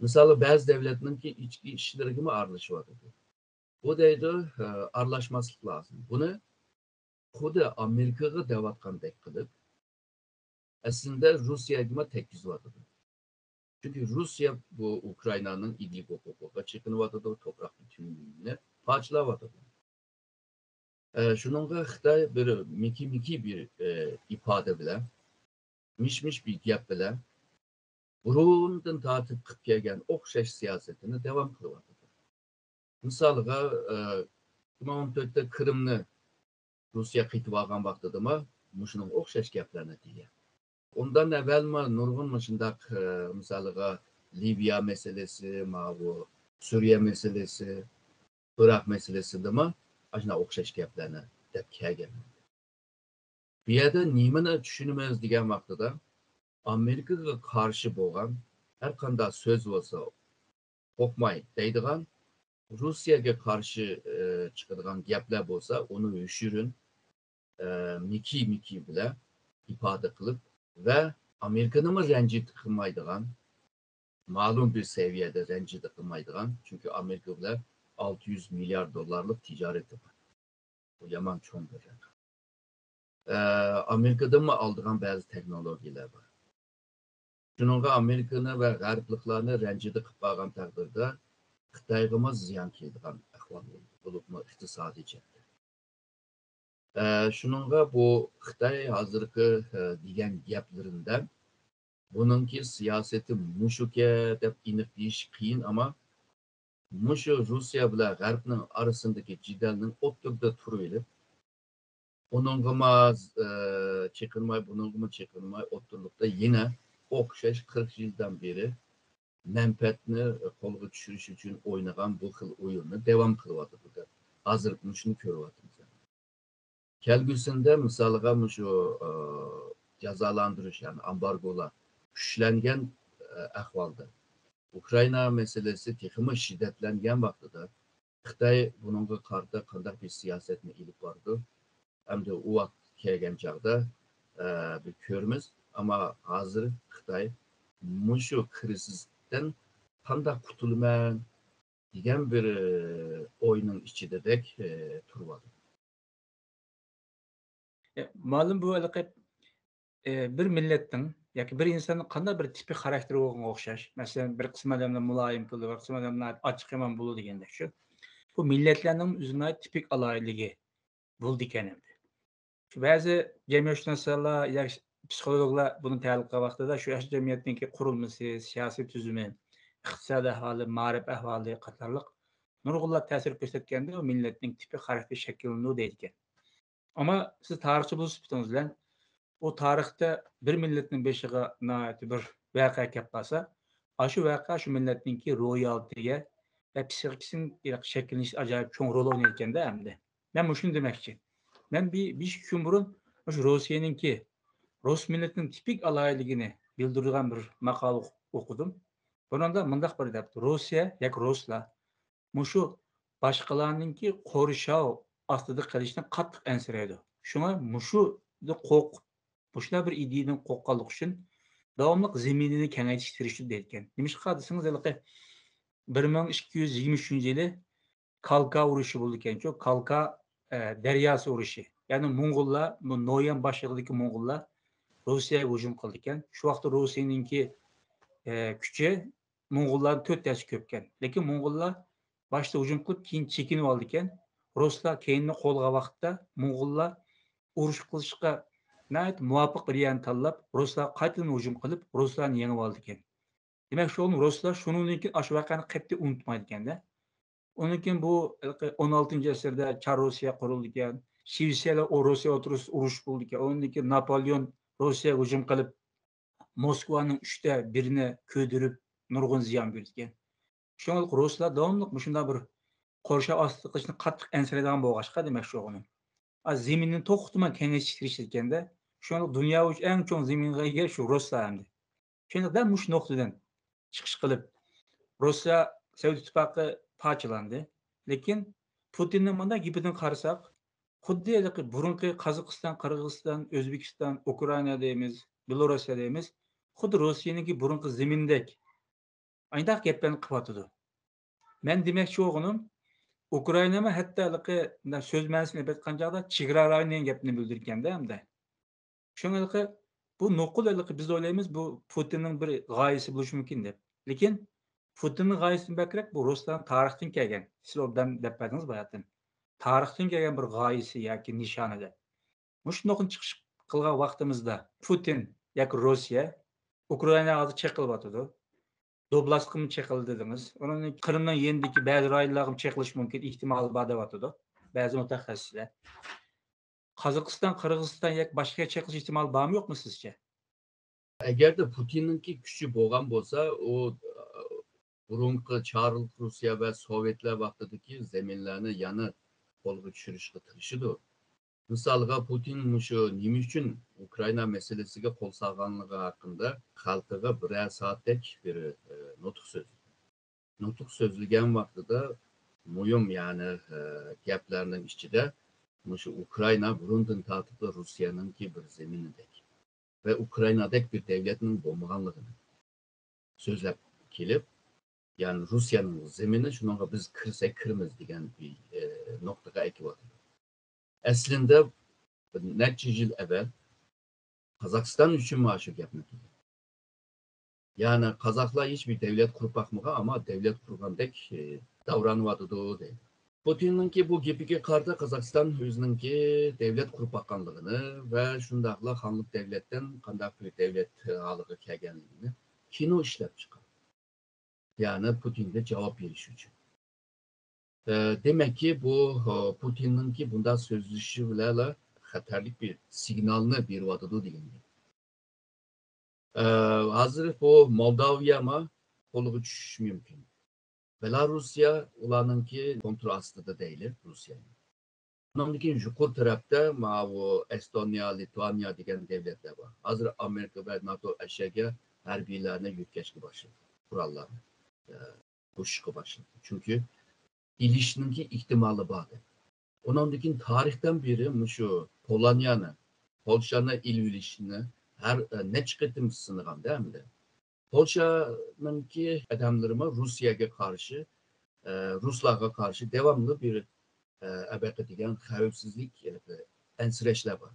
مىسالى، بەزى دۆلەتنىڭكى ئىچكى ئىشلىرىغىمۇ ئارىلىشىۋاتىدۇ. بۇ دەيدۇ، ئە، ئارىلاشماسلىق لازىم. بۇنى خۇددى ئامېرىكىغا دەۋاتقاندەك قىلىپ، ئەسلىندە روسىيەگىمۇ تەگكۈزۈۋاتىدۇ. چۈنكى روسىيە بۇ ئۇكرائىنانىڭ ئىگىلىك ھوقۇقىغا چېقىنىۋاتىدۇ، توپراق پۈتۈنلۈكىنى پارچىلاۋاتىدۇ. ئە، شۇنىڭغا خىتاي بىر مىكى-مىكى بىر، ئە، ئىپادە بىلەن، مىش-مىش بىر گەپ بىلەن بۇرۇندىن تارتىپ قىلىپ كەلگەن ئوخشاش سىياسىتىنى داۋام قىلىۋاتىدۇ. مىسالغا، ئە، ئىككى مىڭ ئون تۆتتە قىرىمنى روسىيە قېتىۋالغان ۋاقتىدىمۇ مۇشۇنىڭغا ئوخشاش گەپلەرنى دېگەن. ئۇندىن ئەۋۋەلمۇ نۇرغۇن مۇشۇنداق، ئە، مىسالىغا، لىۋىيە مەسىلىسى، ماۋۇ سۈرىيە مەسىلىسى، ئىراق مەسىلىسىدىمۇ ئاشۇنداق ئوخشاش گەپلەرنى دەپ كەلگەن. بۇ يەردە نېمىنى چۈشىنىمىز دېگەن ۋاقتىدا، ئامېرىكىغا قارشى بولغان ھەر قانداق سۆز بولسا، قورقماي دەيدىغان، روسىيەگە قارشى، ئى، چىقىدىغان گەپلەر بولسا، ئۇنى يوشۇرۇن، ئى، مىكى-مىكى بىلەن ئىپادە قىلىپ ۋە ئامېرىكىنىمۇ رەنجىت قىلمايدىغان، مەلۇم بىر سەۋىيەدە رەنجىدە قىلمايدىغان، چۈنكى ئامېرىكا بىلەن ئالتە يۈز مىليارد دوللارلىق تىجارىتى بار. بۇ يامان چوڭ بىر رەقەم. ئە، ئامېرىكىدىنمۇ ئالىدىغان بەزى تېخنولوگىيەلەر بار. شۇنىڭغا ئامېرىكىنى ۋە غەربلىكلارنى رەنجىدە قىلىپ قالغان تەقدىردە، خىتايغىمۇ زىيان كېلىدىغان ئەھۋال بولىدۇ، بولۇپمۇ ئىقتىسادىي جەھەتتە. ئە، شۇنىڭغا بۇ خىتاي ھازىرقى، ئە، دېگەن گەپلىرىمدە بۇنىڭكى سىياسىتى مۇشۇكەن دەپ ئېنىق دېيىش قىيىن، ئەمما مۇشۇ روسىيە بىلەن غەربنىڭ ئارىسىندىكى جېدەلنىڭ ئوتتۇرىدا تۇرۇۋېلىپ، ئۇنىڭغىمۇ، ئە، چېقىنماي، بۇنىڭغىمۇ چېقىنماي، ئوتتۇرىلىقتا يەنە ئوخشاش قىرىق يىلدىن بېرى مەنپەئەتنى قولغا چۈشۈرۈش ئۈچۈن ئوينىغان بۇ خىل ئويۇننى داۋام قىلىۋاتىدۇ دەپ، ھازىر مۇشۇنى كۆرۈۋاتىمىز. كەلگۈسىدە، مىسالىغا، مۇشۇ، ئى، جازالاندۇرۇش، يەنى ئامبارگولار كۈچلەنگەن، ئى، ئەھۋالدا، ئۇكرائىنا مەسىلىسى تېخىمۇ شىددەتلەنگەن ۋاقتىدا، خىتاي بۇنىڭغا قارىتا قانداق بىر سىياسەتنى ئېلىپ بارىدۇ؟ ئەمدى ئۇ ۋاقىت كەلگەن چاغدا، ئە، بىر كۆرىمىز. ئەمما ھازىر خىتاي مۇشۇ كىرىزىستىن قانداق قۇتۇلىمەن دېگەن بىر، ئە، ئوينىڭ ئىچىدىدەك، ئە، تۇرۇۋاتىدۇ. ئە، مۇئەللىم، بۇ ھېلىقى، ئە، بىر مىللەتنىڭ ياكى بىر ئىنساننىڭ قانداق بىر تىپىك خاراكتېرى بولغىنىغا ئوخشاش. مەسىلەن، بىر قىسىم ئادەملەر مۇلايىم بولىدۇ، بىر قىسىم ئادەملەر ئاچچىقيامان بولىدۇ دېگەندەك شۇ. بۇ مىللەتلەرنىڭ ئۆزىنىڭ تىپىك ئالاھىدىلىكى بولىدىكەن ئەمدى. شۇ بەزى جەمئىيەتشۇناسلار ياكى پسىخولوگلار بۇنى تەھلىل قىلغان ۋاقتىدا شۇ جەمئىيەتنىڭكى قۇرۇلمىسى، سىياسىي تۈزۈمى، ئىقتىسادىي ئەھۋالى، مائارىپ ئەھۋالى قاتارلىق نۇرغۇنلار تەسىر كۆرسەتكەندە، ئۇ مىللەتنىڭ تىپىك خاراكتېرى شەكىللىنىدۇ دەيدىكەن. ئەمما سىز تارىخچى بولۇش سۈپىتىڭىز بىلەن، ئۇ تارىختا بىر مىللەتنىڭ بېشىغا ناھايىتى بىر ۋەقە كەپ قالسا، ئاشۇ ۋەقە شۇ مىللەتنىڭكى روھىي ھالىتىگە ۋە پسىخىكىسىنىڭ شەكىللىنىشىدە ئاجايىپ چوڭ رول ئوينايدىكەندە ئەمدى. مەن مۇشۇنى دېمەكچى. مەن بىر، بىر ئىككى كۈن بۇرۇن مۇشۇ روسىيەنىڭكى، رۇس مىللىتىنىڭ تىپىك ئالاھىدىلىكىنى بىلدۈرىدىغان بىر ماقالە ئوق-، ئوقۇدۇم. بۇنىڭدا مۇنداق بىر دەپتۇ، روسىيە ياكى رۇسلار مۇشۇ باشقىلارنىڭكى قورشاۋ ئاستىدا قېلىشىدىن قاتتىق ئەنسىرەيدۇ. شۇڭا مۇشۇدىن قورقۇپ، مۇشۇنداق بىر ئىدىيەدىن قورققانلىقى ئۈچۈن داۋاملىق زېمىنىنى كېڭەيتىشكە تىرىشىدۇ دەيدىكەن. نېمىشقا دېسىڭىز، ھېلىقى بىر مىڭ ئىككى يۈز يىگىرمە ئۈچىنچى يىلى كالكا ئۇرۇشى بولىدىكەنچۇ، كالكا، ئە، دەرياسى ئۇرۇشى. يەنى موڭغۇللار، بۇ نويەن باشلىقىدىكى موڭغۇللار روسىيەگە ھۇجۇم قىلىدىكەن. شۇ ۋاقىتتا روسىيەنىڭكى، ئە، كۈچى موڭغۇللاردىن تۆت ھەسسە كۆپكەن. لېكىن موڭغۇللار باشتا ھۇجۇم قىلىپ، كېيىن چېكىنىۋالىدىكەن. رۇسلار كەينىنى قوغلىغان ۋاقىتتا موڭغۇللار ئۇرۇش قىلىشقا ناھايىتى مۇۋاپىق بىر يەرنى تاللاپ، رۇسلارغا قايتىدىن ھۇجۇم قىلىپ، رۇسلارنى يېڭىۋالىدىكەن. دېمەك، شۇ رۇسلار شۇنىڭدىن كېيىن ئاشۇ ۋەقەنى قەتئىي ئۇنتۇمايدىكەن-دە. ئۇنىڭدىن كېيىن بۇ ھېلىقى ئون ئالتىنچى ئەسىردە چار روسىيە قۇرۇلىدىكەن. شىۋېتسىيە بىلەن روسىيە ئوتتۇرىسىدا ئۇرۇش بولىدىكەن. ئۇنىڭدىن كېيىن ناپولېئون روسىيەگە ھۇجۇم قىلىپ، موسكۋانىڭ ئۈچتە بىرىنى كۆيدۈرۈپ، نۇرغۇن زىيان بېرىدىكەن. شۇڭا رۇسلار داۋاملىق مۇشۇنداق بىر قورشاۋ ئاستىدا قېلىشنى قاتتىق ئەنسىرەيدىغان بولغاچقا، دېمەكچى بولغىنىم. ئا، زېمىنىنى توختىماي كېڭەيتىشكە تىرىشىدىكەن-دە. شۇڭا دۇنيا بويىچە ئەڭ چوڭ زېمىنغا ئىگە شۇ رۇسلار ئەمدى. شۇنداق دەل مۇشۇ نۇقتىدىن چىقىش قىلىپ، رۇسىيە سوۋېت ئىتتىپاقى پارچىلاندى. لېكىن پۇتىننىڭ مۇنداق گېپىدىن قارىساق، خۇددى ھېلىقى بۇرۇنقى قازاقىستان، قىرغىزىستان، ئۆزبېكىستان، ئۇكرائىنا دەيمىز، بېلوروسىيە دەيمىز، خۇددى روسىيەنىڭكى بۇرۇنقى زېمىنىدەك ئاينداق گەپلەرنى قىلىۋاتىدۇ. مەن دېمەكچى بولغىنىم، ئۇكرائىنامۇ ھەتتا ھېلىقى سۆز مەنىسىنى ئېلىپ ئېيتقان چاغدا چېگرا رايونى دېگەن گەپنى بىلدۈرگەندە ئەمدى. شۇڭا ھېلىقى بۇ نوقۇل ھېلىقى بىز ئويلايمىز، بۇ پۇتىننىڭ بىر غايىسى بولۇشى مۇمكىن دەپ. لېكىن پۇتىننىڭ غايىسىدىن بەكرەك بۇ رۇسلارنىڭ تارىختىن كەلگەن، سىز ئوبدان دەپ بەردىڭىز باياتىن. تارىختىن كەلگەن بىر غايىسى ياكى نىشانى دەپ. مۇشۇ نۇقتىدىن چىقىش قىلغان ۋاقتىمىزدا پۇتىن ياكى روسىيە ئۇكرائىناغا ھازىر چېقىلىۋاتىدۇ. دوبلاسقىمۇ چېقىلدى دېدىڭىز. ئۇنىڭدىن قىرىمنىڭ يېنىدىكى بەزى رايونلارغىمۇ چېقىلىش مۇمكىن، ئېھتىمالى بار دەۋاتىدۇ. بەزى مۇتەخەسسىسلەر. قازاقىستان، قىرغىزىستان ياكى باشقا يەرگە چېقىلىش ئېھتىمالى بارمۇ يوقمۇ سىزچە؟ ئەگەردە پۇتىننىڭكى كۈچى بولغان بولسا، ئۇ، ئە، بۇرۇنقى چارلىق روسىيە ۋە سوۋېتلار ۋاقتىدىكى زېمىنلەرنى يەنە قولغا چۈشۈرۈشكە تىرىشىدۇ. مىسالغا، پۇتىن مۇشۇ نېمە ئۈچۈن ئۇكرائىنا مەسىلىسىگە قول سالغانلىقى ھەققىدە خەلقىگە بىرەر سائەتتەك بىر، ئە، نۇتۇق سۆزلىدى. نۇتۇق سۆزلىگەن ۋاقتىدا مۇھىم، يەنى، ئە، گەپلەرنىڭ ئىچىدە مۇشۇ ئۇكرائىنا بۇرۇندىن تارتىپلا روسىيەنىڭكى بىر زېمىنىدەك ۋە ئۇكرائىنادەك بىر دەۋلەتنىڭ بولمىغانلىقىنى سۆزلەپ كېلىپ، يەنى روسىيەنىڭ زېمىنى، شۇنىڭغا بىز كىرسەك كىرىمىز دېگەن بىر، ئە، نۇقتىغا ئەكىۋاتىدۇ. ئەسلىندە بىر نەچچە يىل ئەۋۋەل قازاقىستان ئۈچۈنمۇ ئاشۇ گەپنى قىلدى. يەنى قازاقلار ھېچ بىر دەۋلەت قۇرۇپ باقمىغان، ئەمما دەۋلەت قۇرغاندەك، ئى، داۋرانىۋاتىدۇ دەيدۇ. پۇتىننىڭكى بۇ گېپىگە قارىتا قازاقىستان ئۆزىنىڭكى دەۋلەت قۇرۇپ باققانلىقىنى ۋە شۇنداقلا خانلىق دەۋلەتتىن قانداق بىر دەۋلەت ھالىغا كەلگەنلىكىنى كىنو ئىشلەپ چىقىرىدۇ. يەنى پۇتىنگە جاۋاب بېرىش ئۈچۈن. ئە، دېمەككى، بۇ، ئە، پۇتىننىڭكى بۇنداق سۆزلىشى بىلەنلا خەتەرلىك بىر سىگنالنى بېرىۋاتىدۇ دېگەن گەپ. ئە، ھازىر بۇ مولداۋىيەمۇ قولىغا چۈشۈشى مۇمكىن. بېلاروسىيە ئۇلارنىڭكى كونترول ئاستىدا دەيلى، روسىيەنىڭ. ئۇنىڭدىن كېيىن يۇقىرى تەرەپتە ماۋۇ ئەستونىيە، لىتۋانىيە دېگەن دەۋلەتلەر بار. ھازىر ئامېرىكا ۋە ناتو ئەشەگە ھەربىيلەرنى يۆتكەشكە باشلىدى. قوراللارنى، ئە، قوشۇشقا باشلىدى. چۈنكى ئېلىشنىڭكى ئېھتىمالى بار دەپ. ئۇنىڭدىن كېيىن تارىختىن بېرى مۇشۇ پولونىيەنى، پولشانى ئېلىۋېلىشنى ھەر، ئە، نەچچە قېتىم سىنىغاندا ئەمدى. پولشانىڭكى ئادەملىرىمۇ روسىيەگە قارشى، ئە، رۇسلارغا قارشى داۋاملىق بىر، ئە، ئەبەقە دېگەن خەۋپسىزلىك، ئەنسىرەشلەر بار.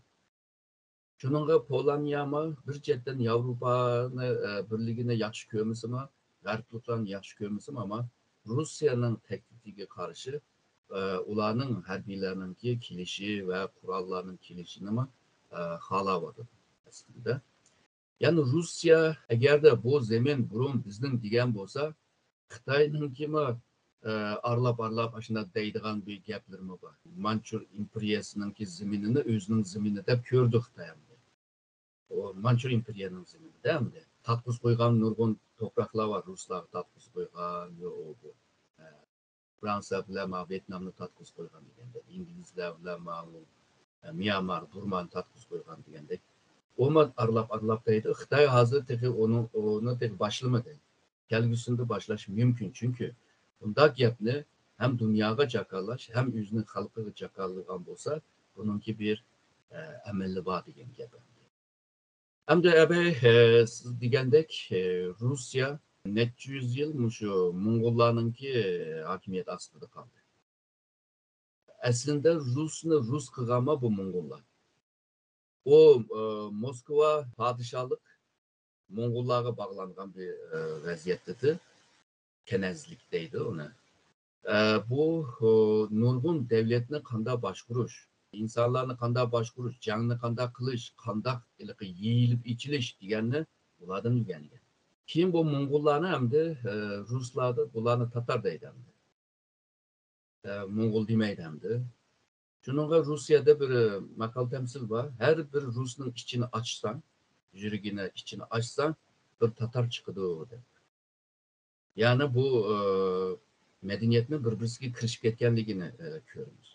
شۇنىڭغا پولونىيەمۇ بىر چەتتىن ياۋروپانى، ئە، بىرلىكىنى ياخشى كۆرمىسىمۇ، غەربلىكلارنى ياخشى كۆرمىسىمۇ، ئەمما روسىيەنىڭ تەكلىپىگە قارشى، ئە، ئۇلارنىڭ ھەربىيلەرنىڭكى كېلىشى ۋە قوراللارنىڭ كېلىشىنىمۇ، ئە، خالاۋاتىدۇ. ئەسلىدە. يەنى روسىيە ئەگەردە بۇ زېمىن بۇرۇن بىزنىڭ دېگەن بولسا، خىتاينىڭكىمۇ، ئە، ئارىلاپ-ئارىلاپ ئاشۇنداق دەيدىغان بىر گەپلىرىمۇ بار. مانچۇر ئىمپېرىيەسىنىڭكى زېمىنىنى ئۆزىنىڭ زېمىنى دەپ كۆردى خىتاي ئەمدى. ئۇ مانچۇر ئىمپېرىيەنىڭ زېمىنىدە ئەمدى. تارتقۇزۇپ قويغان نۇرغۇن توپراقلار بار، رۇسلارغا تارتقۇزۇپ قويغان، يو، ئۇ، بۇ. ئە، فرانسىيە بىلەن ماۋۇ ۋيېتنامنى تارتقۇزۇپ قويغان دېگەندەك، ئىنگلىزلەر بىلەن ماۋۇ، ئە، ميانمار، بۇرمانى تارتقۇزۇپ قويغان دېگەندەك. ئۇمۇ ئارىلاپ-ئارىلاپ دەيدۇ. خىتاي ھازىر تېخى ئۇنىڭ، ئۇنى تېخى باشلىمىدى. كەلگۈسىدە باشلاش مۇمكىن. چۈنكى بۇنداق گەپنى ھەم دۇنياغا جاكارلاش، ھەم ئۆزىنىڭ خەلقىگە جاكارلىغان بولسا، بۇنىڭكى بىر، ئە، ئەمەلى بار دېگەن گەپ. ئەمدى ئەبەي، ئە، سىز دېگەندەك، ئە، روسىيە نەچچە يۈز يىل مۇشۇ موڭغۇللارنىڭكى ھاكىمىيەت ئاستىدا قالدى. ئەسلىدە رۇسنى رۇس قىلغانمۇ بۇ موڭغۇللار. ئۇ، ئە، موسكۋا پادىشاھلىق موڭغۇللارغا باغلانغان بىر، ئە، ۋەزىيەتتە ئىدى. كەنەزلىك دەيدۇ ئۇنى. ئە، بۇ، ئۇ، نۇرغۇن دەۋلەتنى قانداق باشقۇرۇش، ئىنسانلارنى قانداق باشقۇرۇش، جەڭنى قانداق قىلىش، قانداق ھېلىقى يېيىلىپ ئېچىلىش دېگەننى ئۇلاردىن ئۆگەنگەن. كېيىن بۇ موڭغۇللارنى ئەمدى، ئە، رۇسلاردا بۇلارنى تاتار دەيدۇ ئەمدى. ئە، موڭغۇل دېمەيدۇ ئەمدى. شۇنىڭغا روسىيەدە بىر، ئە، ماقال تەمسىل بار. ھەر بىر رۇسنىڭ ئىچىنى ئاچساڭ، يۈرىكىنى، ئىچىنى ئاچساڭ، بىر تاتار چىقىدۇ دەپ. يەنى بۇ، ئە، مەدەنىيەتنىڭ بىر-بىرسىگە كىرىشىپ كەتكەنلىكىنى، ئە، كۆرىمىز.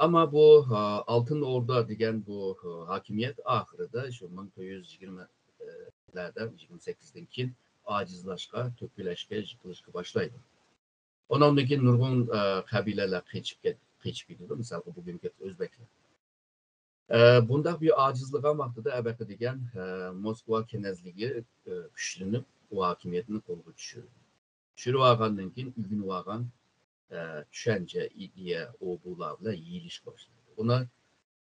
ئەمما بۇ، ئە، ئالتۇن ئوردا دېگەن بۇ، ئە، ھاكىمىيەت ئاخىرىدا شۇ مىڭ تۆت يۈز يىگىرمىلەردە، يىگىرمە سەككىزدىن كېيىن ئاجىزلاشقا، تۆكۈلۈشكە، يىقىلىشقا باشلايدۇ. ئۇنىڭدىن كېيىن نۇرغۇن، ئە، قەبىلىلەر قېچىپ كەت-، قېچىپ كېتىدۇ. مىسالغا، بۈگۈنكى ئۆزبەكلەر. ئە، بۇنداق بىر ئاجىزلىغان ۋاقتىدا ئەبەقە دېگەن، ئە، موسكۋا كەنەزلىكى، ئە، كۈچلىنىپ، ئۇ ھاكىمىيەتنى قولغا چۈشۈرىدۇ. چۈشۈرۈۋالغاندىن كېيىن ئۆگىنىۋالغان، ئە، چۈشەنچە، ئىدىيە، ئۇ بۇلار بىلەن يېيىلىشكە باشلايدۇ. ئۇنى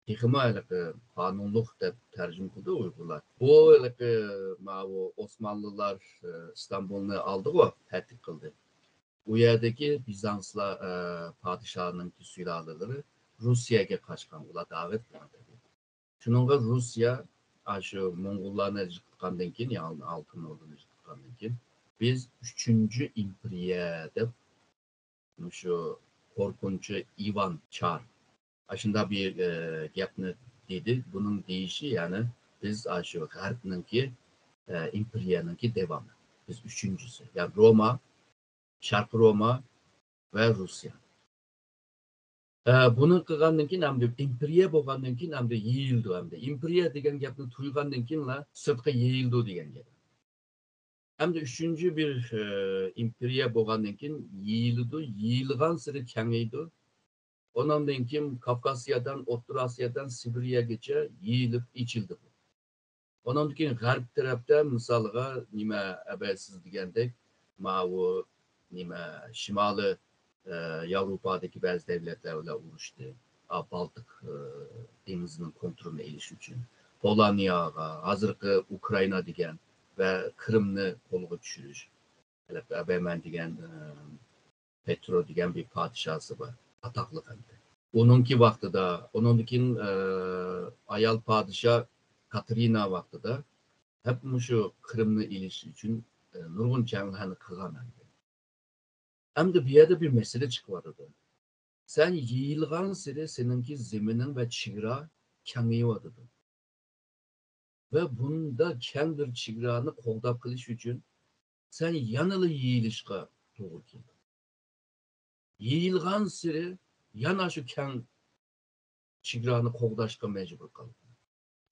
تېخىمۇ ھېلىقى قانۇنلۇق دەپ تەرجىمە قىلدى ئۇيغۇرلار. بۇ ھېلىقى ماۋۇ ئوسمانلىلار، ئە، ئىستانبۇلنى ئالدىغۇ، تەتقىق قىلدى. ئۇ يەردىكى بىزانسلار، ئە، پادىشاھنىڭكى سۇلالىلىرى روسىيەگە قاچقان، ئۇلار دەۋەت قىلغان تەبىئىي. شۇنىڭغا روسىيە، ئاشۇ موڭغۇللارنى يىقىتقاندىن كېيىن، يەنى ئالتۇن ئوردىنى يىقىتقاندىن كېيىن، بىز ئۈچىنچى ئىمپېرىيە دەپ، مۇشۇ قورقۇنچى ئىۋان چار ئاشۇنداق بىر، ئە، گەپنى دېدى. بۇنىڭ دېيىشى، يەنى بىز ئاشۇ غەربنىڭكى، ئە، ئىمپېرىيەنىڭكى داۋامى. بىز ئۈچىنچىسى. يەنى روما، شەرقىي روما ۋە روسىيە. ئە، بۇنى قىلغاندىن كېيىن ئەمدى ئىمپېرىيە بولغاندىن كېيىن ئەمدى يېيىلىدۇ ئەمدى. ئىمپېرىيە دېگەن گەپنى تۇيغاندىن كېيىنلا سىرتقا يېيىلىدۇ دېگەن گەپ. ئەمدى ئۈچىنچى بىر، ئە، ئىمپېرىيە بولغاندىن كېيىن يېيىلىدۇ، يېيىلغانسېرى كېڭىيىدۇ. ئۇنىڭدىن كېيىن كاۋكاسىيەدىن، ئوتتۇرا ئاسىيادىن سىبىرىيەگىچە يېيىلىپ ئېچىلدى بۇ. ئۇنىڭدىن كېيىن غەرب تەرەپتە، مىسالغا، نېمە، ئەبەي سىز دېگەندەك، ماۋۇ، نېمە، شىمالىي، ئە، ياۋروپادىكى بەزى دەۋلەتلەر بىلەن ئۇرۇشتى. ئا، بالتىق، ئە، دېڭىزىنىڭ كونترولىنى ئېلىش ئۈچۈن. پولونىيەگە، ھازىرقى ئۇكرائىنا دېگەن ۋە قىرىمنى قولغا چۈشۈرۈش. ھېلىقى ئەبەيمەن دېگەن، ئە، پېترو دېگەن بىر پادىشاھسى بار. ئاتاقلىق ئەمدى. ئۇنىڭكى ۋاقتىدا، ئۇنىڭدىن كېيىن، ئە، ئايال پادىشاھ كاتېرىنا ۋاقتىدا ھەپ مۇشۇ قىرىمنى ئېلىش ئۈچۈن، ئە، نۇرغۇن جەڭلەرنى قىلغان ئەمدى. ئەمدى بۇ يەردە بىر مەسىلە چىقىۋاتىدۇ. سەن يېيىلغانسېرى سېنىڭكى زېمىنىڭ ۋە چېگرا كېڭىيىۋاتىدۇ. ۋە بۇنداق كەڭ بىر چېگرانى قوغداپ قېلىش ئۈچۈن سەن يەنىلا يېيىلىشقا توغرا كېلىدۇ. يېيىلغانسېرى يەنە شۇ كەڭ چېگرانى قوغداشقا مەجبۇر قالىدۇ.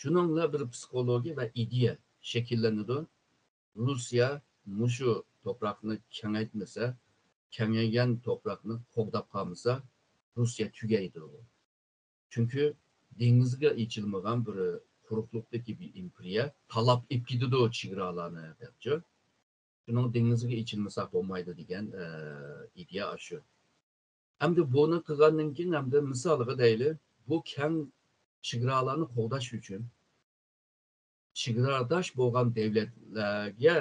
شۇنىڭ بىلەن بىر پسىخولوگىيە ۋە ئىدىيە شەكىللىنىدۇ. روسىيە مۇشۇ توپراقنى كېڭەيتمىسە، كېڭەيگەن توپراقنى قوغداپ قالمىسا، روسىيە تۈگەيدۇ. چۈنكى دېڭىزغا ئېچىلمىغان بىر قۇرۇقلۇقتىكى بىر ئىمپېرىيە تالاپ ئېلىپ كېتىدۇ چېگرالارنى دەپچۇ. شۇنىڭ دېڭىزغا ئېچىلمىساق بولمايدۇ دېگەن، ئە، ئىدىيە ئاشۇ. ئەمدى بۇنى قىلغاندىن كېيىن، ئەمدى مىسالغا دەيلى، بۇ كەڭ چېگرالارنى قوغداش ئۈچۈن چېگراداش بولغان دەۋلەتلەرگە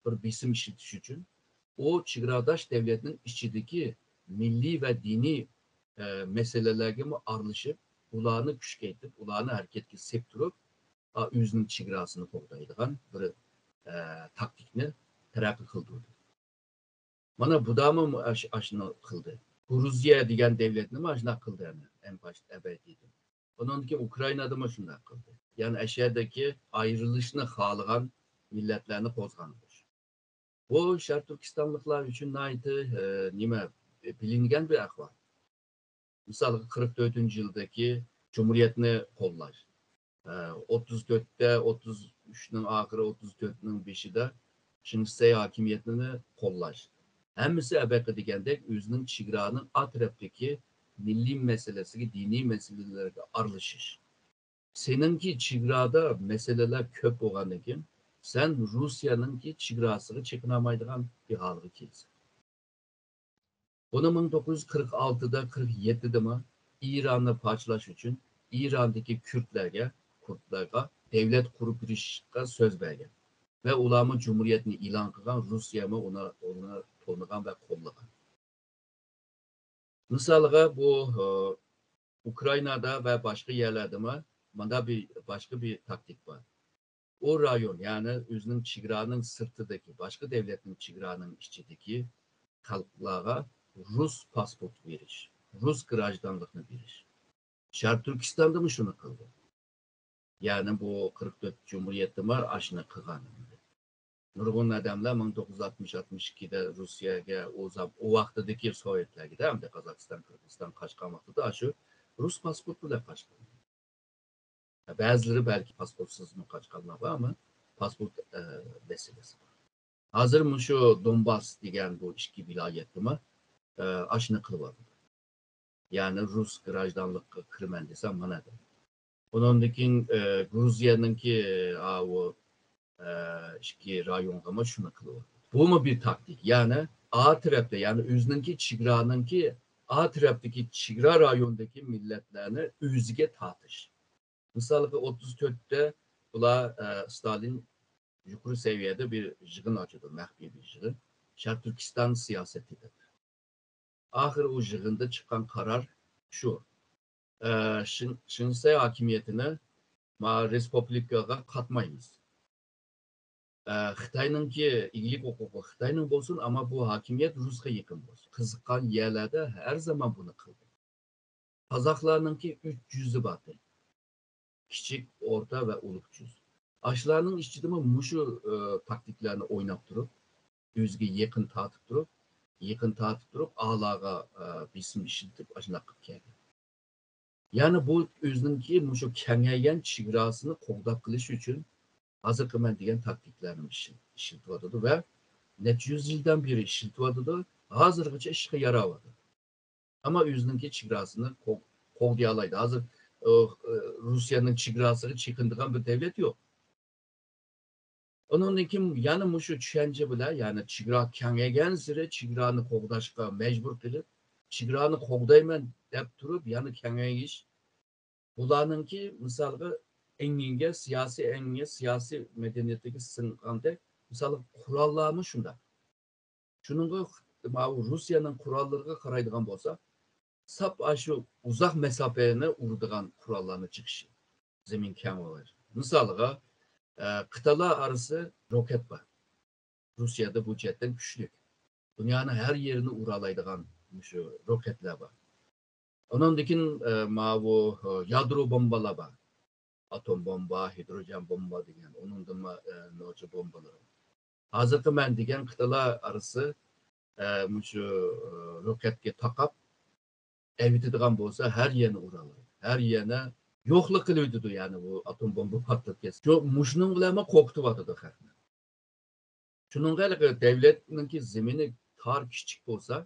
بىر بېسىم ئىشلىتىش ئۈچۈن، ئۇ چېگراداش دەۋلەتنىڭ ئىچىدىكى مىللىي ۋە دىنىي، ئە، مەسىلىلەرگىمۇ ئارىلىشىپ، ئۇلارنى كۈچەيتىپ، ئۇلارنى ھەرىكەتكە سېلىپ تۇرۇپ، ئۆزىنىڭ چېگراسىنى قوغدايدىغان بىر، ئە، تاكتىكنى تەرەققىي قىلدۇردى. مانا بۇدامۇ ئاش-، ئاشۇنى قىلدى. گۇرۇزىيە دېگەن دەۋلەتنىمۇ ئاشۇنداق قىلدى ئەمدى، ئەنقەشت ئەبەدىيدىن. ئۇنىڭدىن كېيىن ئۇكرائىنادىمۇ شۇنداق قىلدى. يەنى ئەشەدىكى ئايرىلىشنى خالىغان مىللەتلەرنى قوزغىغان ئۇرۇش. بۇ شەرق تۈركىستانلىقلار ئۈچۈن ناھايىتى، ئە، نېمە، بىلىنگەن بىر ئەھۋال. مىسالغا، قىرىق تۆتىنچى يىلدىكى جۇمھۇرىيەتنى قوللاش. ئە، ئوتتۇز تۆتتە، ئوتتۇز ئۈچنىڭ ئاخىرى، ئوتتۇز تۆتنىڭ بېشىدا شىنسەي ھاكىمىيىتىنى قوللاش. ھەممىسى ئەبەقە دېگەندەك ئۆزىنىڭ چېگرانىڭ ئا تەرەپتىكى مىللىي مەسىلىسىگە، دىنىي مەسىلىلەرگە ئارىلىشىش. سېنىڭكى چېگرادا مەسىلىلەر كۆپ بولغاندىن كېيىن، سەن روسىيەنىڭكى چېگراسىغا چېقىنالمايدىغان بىر ھالغا كېلىسەن. بۇنى مىڭ توققۇز يۈز قىرىق ئالتىدا، قىرىق يەتتىدىمۇ ئىراننى پارچىلاش ئۈچۈن ئىراندىكى كۈردلەرگە، كۇردلارغا دەۋلەت قۇرۇپ بېرىشقا سۆز بەرگەن ۋە ئۇلارمۇ جۇمھۇرىيەتنى ئېلان قىلغان، روسىيەمۇ ئۇنى، ئۇنى تونۇغان ۋە قوللىغان. مىسالغا، بۇ، ئۇكرائىنادا ۋە باشقا يەرلەردىمۇ مانا بىر، باشقا بىر تاكتىك بار. ئۇ رايون، يەنى ئۆزىنىڭ چېگرانىڭ سىرتىدىكى، باشقا دەۋلەتنىڭ چېگرانىڭ ئىچىدىكى خەلقلەرگە رۇس پاسپورت بېرىش، رۇس گراژدانلىقنى بېرىش. شەرقىي تۈركىستاندىمۇ شۇنى قىلدى. يەنى بۇ قىرىق تۆت جۇمھۇرىيەتتىمۇ ئاشۇنى قىلغان. نۇرغۇن ئادەملەر مىڭ توققۇز يۈز ئاتمىش، ئاتمىش ئىككىدە روسىيەگە، ئۇ زام-، ئۇ ۋاقتىدىكى سوۋېتلەرگە-دە، ئەمدى قازاقىستان، قىرغىزىستان قاچقان ۋاقتىدا شۇ رۇس پاسپورت بىلەن قاچقان. بەزىلىرى بەلكى پاسپورتسىزمۇ قاچقانلار بار، ئەمما پاسپورت، ئە، مەسىلىسى بار. ھازىر مۇشۇ دونباس دېگەن بۇ ئىككى ۋىلايەتتىمۇ، ئە، ئاشۇنى قىلىۋاتىدۇ. يەنى رۇس گراژدانلىققا كىرىمەن دېسە مانا دەيدۇ. ئۇنىڭدىن كېيىن، ئە، گۇرۇزىيەنىڭكى، ئاۋۇ، ئە، ئىككى رايونغىمۇ شۇنى قىلىۋاتىدۇ. بۇمۇ بىر تاكتىك. يەنى ئا تەرەپتە، يەنى ئۆزىنىڭكى چېگرانىڭكى ئا تەرەپتىكى چېگرا رايونىدىكى مىللەتلەرنى ئۆزىگە تارتىش. مىسالغا، ئوتتۇز تۆتتە بۇلار، ئە، ستالىن يۇقىرى سەۋىيەدە بىر يىغىن ئاچىدۇ، مەخپىي بىر يىغىن. شەرقىي تۈركىستان سىياسىتى دەپ. ئاخىرى ئۇ يىغىندا چىققان قارار شۇ. ئە، شىن-، شىنسەي ھاكىمىيىتىنى ما رېسپۇبلىكىغا قاتمايمىز. ئە، خىتاينىڭكى ئىگىلىك ھوقۇقى خىتاينىڭ بولسۇن، ئەمما بۇ ھاكىمىيەت رۇسقا يېقىن بولسۇن. قىزىققان يەرلەردە ھەر زامان بۇنى قىلدى. قازاقلارنىڭكى ئۈچ جۈزى بار. كىچىك، ئورتا ۋە ئۇلۇغ جۈز. ئاشۇلارنىڭ ئىچىدىمۇ مۇشۇ، ئە، تاكتىكىلارنى ئويناپ تۇرۇپ، ئۆزىگە يېقىن تارتىپ تۇرۇپ، يېقىن تارتىپ تۇرۇپ، ئالاغا، ئە، بېسىم ئىشلىتىپ، ئاشۇنداق قىلىپ كەلگەن. يەنى بۇ ئۆزىنىڭكى مۇشۇ كېڭەيگەن چېگراسىنى قوغداپ قېلىش ئۈچۈن ھازىرقى مەن دېگەن تاكتىكىلارنى ئىشل-، ئىشلىتىۋاتىدۇ ۋە نەچچە يۈز يىلدىن بېرى ئىشلىتىۋاتىدۇ، ھازىرغىچە ئىشقا ياراۋاتىدۇ. ئەمما ئۆزىنىڭكى چېگراسىنى قوغ-، قوغدىيالايدۇ. ھازىر، ئۇ، ئۇ، روسىيەنىڭ چېگراسىغا چېقىنىدىغان بىر دەۋلەت يوق. ئۇنىڭدىن كېيىن يەنە مۇشۇ چۈشەنچە بىلەن، يەنى چېگرا كېڭەيگەنسېرى چېگرانى قوغداشقا مەجبۇر قىلىپ، چېگرانى قوغدايمەن دەپ تۇرۇپ، يەنە كېڭەيىش. بۇلارنىڭكى، مىسالغا، ئېڭىگە، سىياسىي ئېڭىگە، سىياسىي مەدەنىيىتىگە سىڭغاندەك، مىسالغا، قوراللارمۇ شۇنداق. شۇنىڭغا، ماۋۇ روسىيەنىڭ قوراللىرىغا قارايدىغان بولسا، ساپ ئاشۇ ئۇزاق مەساپىنى ئۇرىدىغان قوراللارنى چىقىشى، زېمىن كەڭ بولغاچ. مىسالغا، ئە، قىتئەلەر ئارىسى روكەت بار. روسىيەدە بۇ جەھەتتىن كۈچلۈك. دۇنيانىڭ ھەر يېرىنى ئۇرالايدىغان مۇشۇ روكەتلەر بار. ئۇنىڭدىن كېيىن، ئە، ماۋۇ، ئە، يادرو بومبىلار بار. ئاتوم بومبا، ھىدروجېن بومبا دېگەن، ئۇنىڭدىنمۇ، ئە، نوچى بومبىلىرى. ھازىرقى مەن دېگەن قىتئەلەر ئارىسى، ئە، مۇشۇ، ئە، روكەتكە تاقاپ ئەۋېتىدىغان بولسا، ھەر يەرنى ئۇرالايدۇ. ھەر يەرنى يوقلا قىلىۋېتىدۇ، يەنى بۇ ئاتوم بومبا پارتلاپ كەتسە. شۇ، مۇشۇنىڭ بىلەنمۇ قورقۇتۇۋاتىدۇ خەقنى. شۇنىڭغا ھېلىقى دەۋلەتنىڭكى زېمىنى تار، كىچىك بولسا،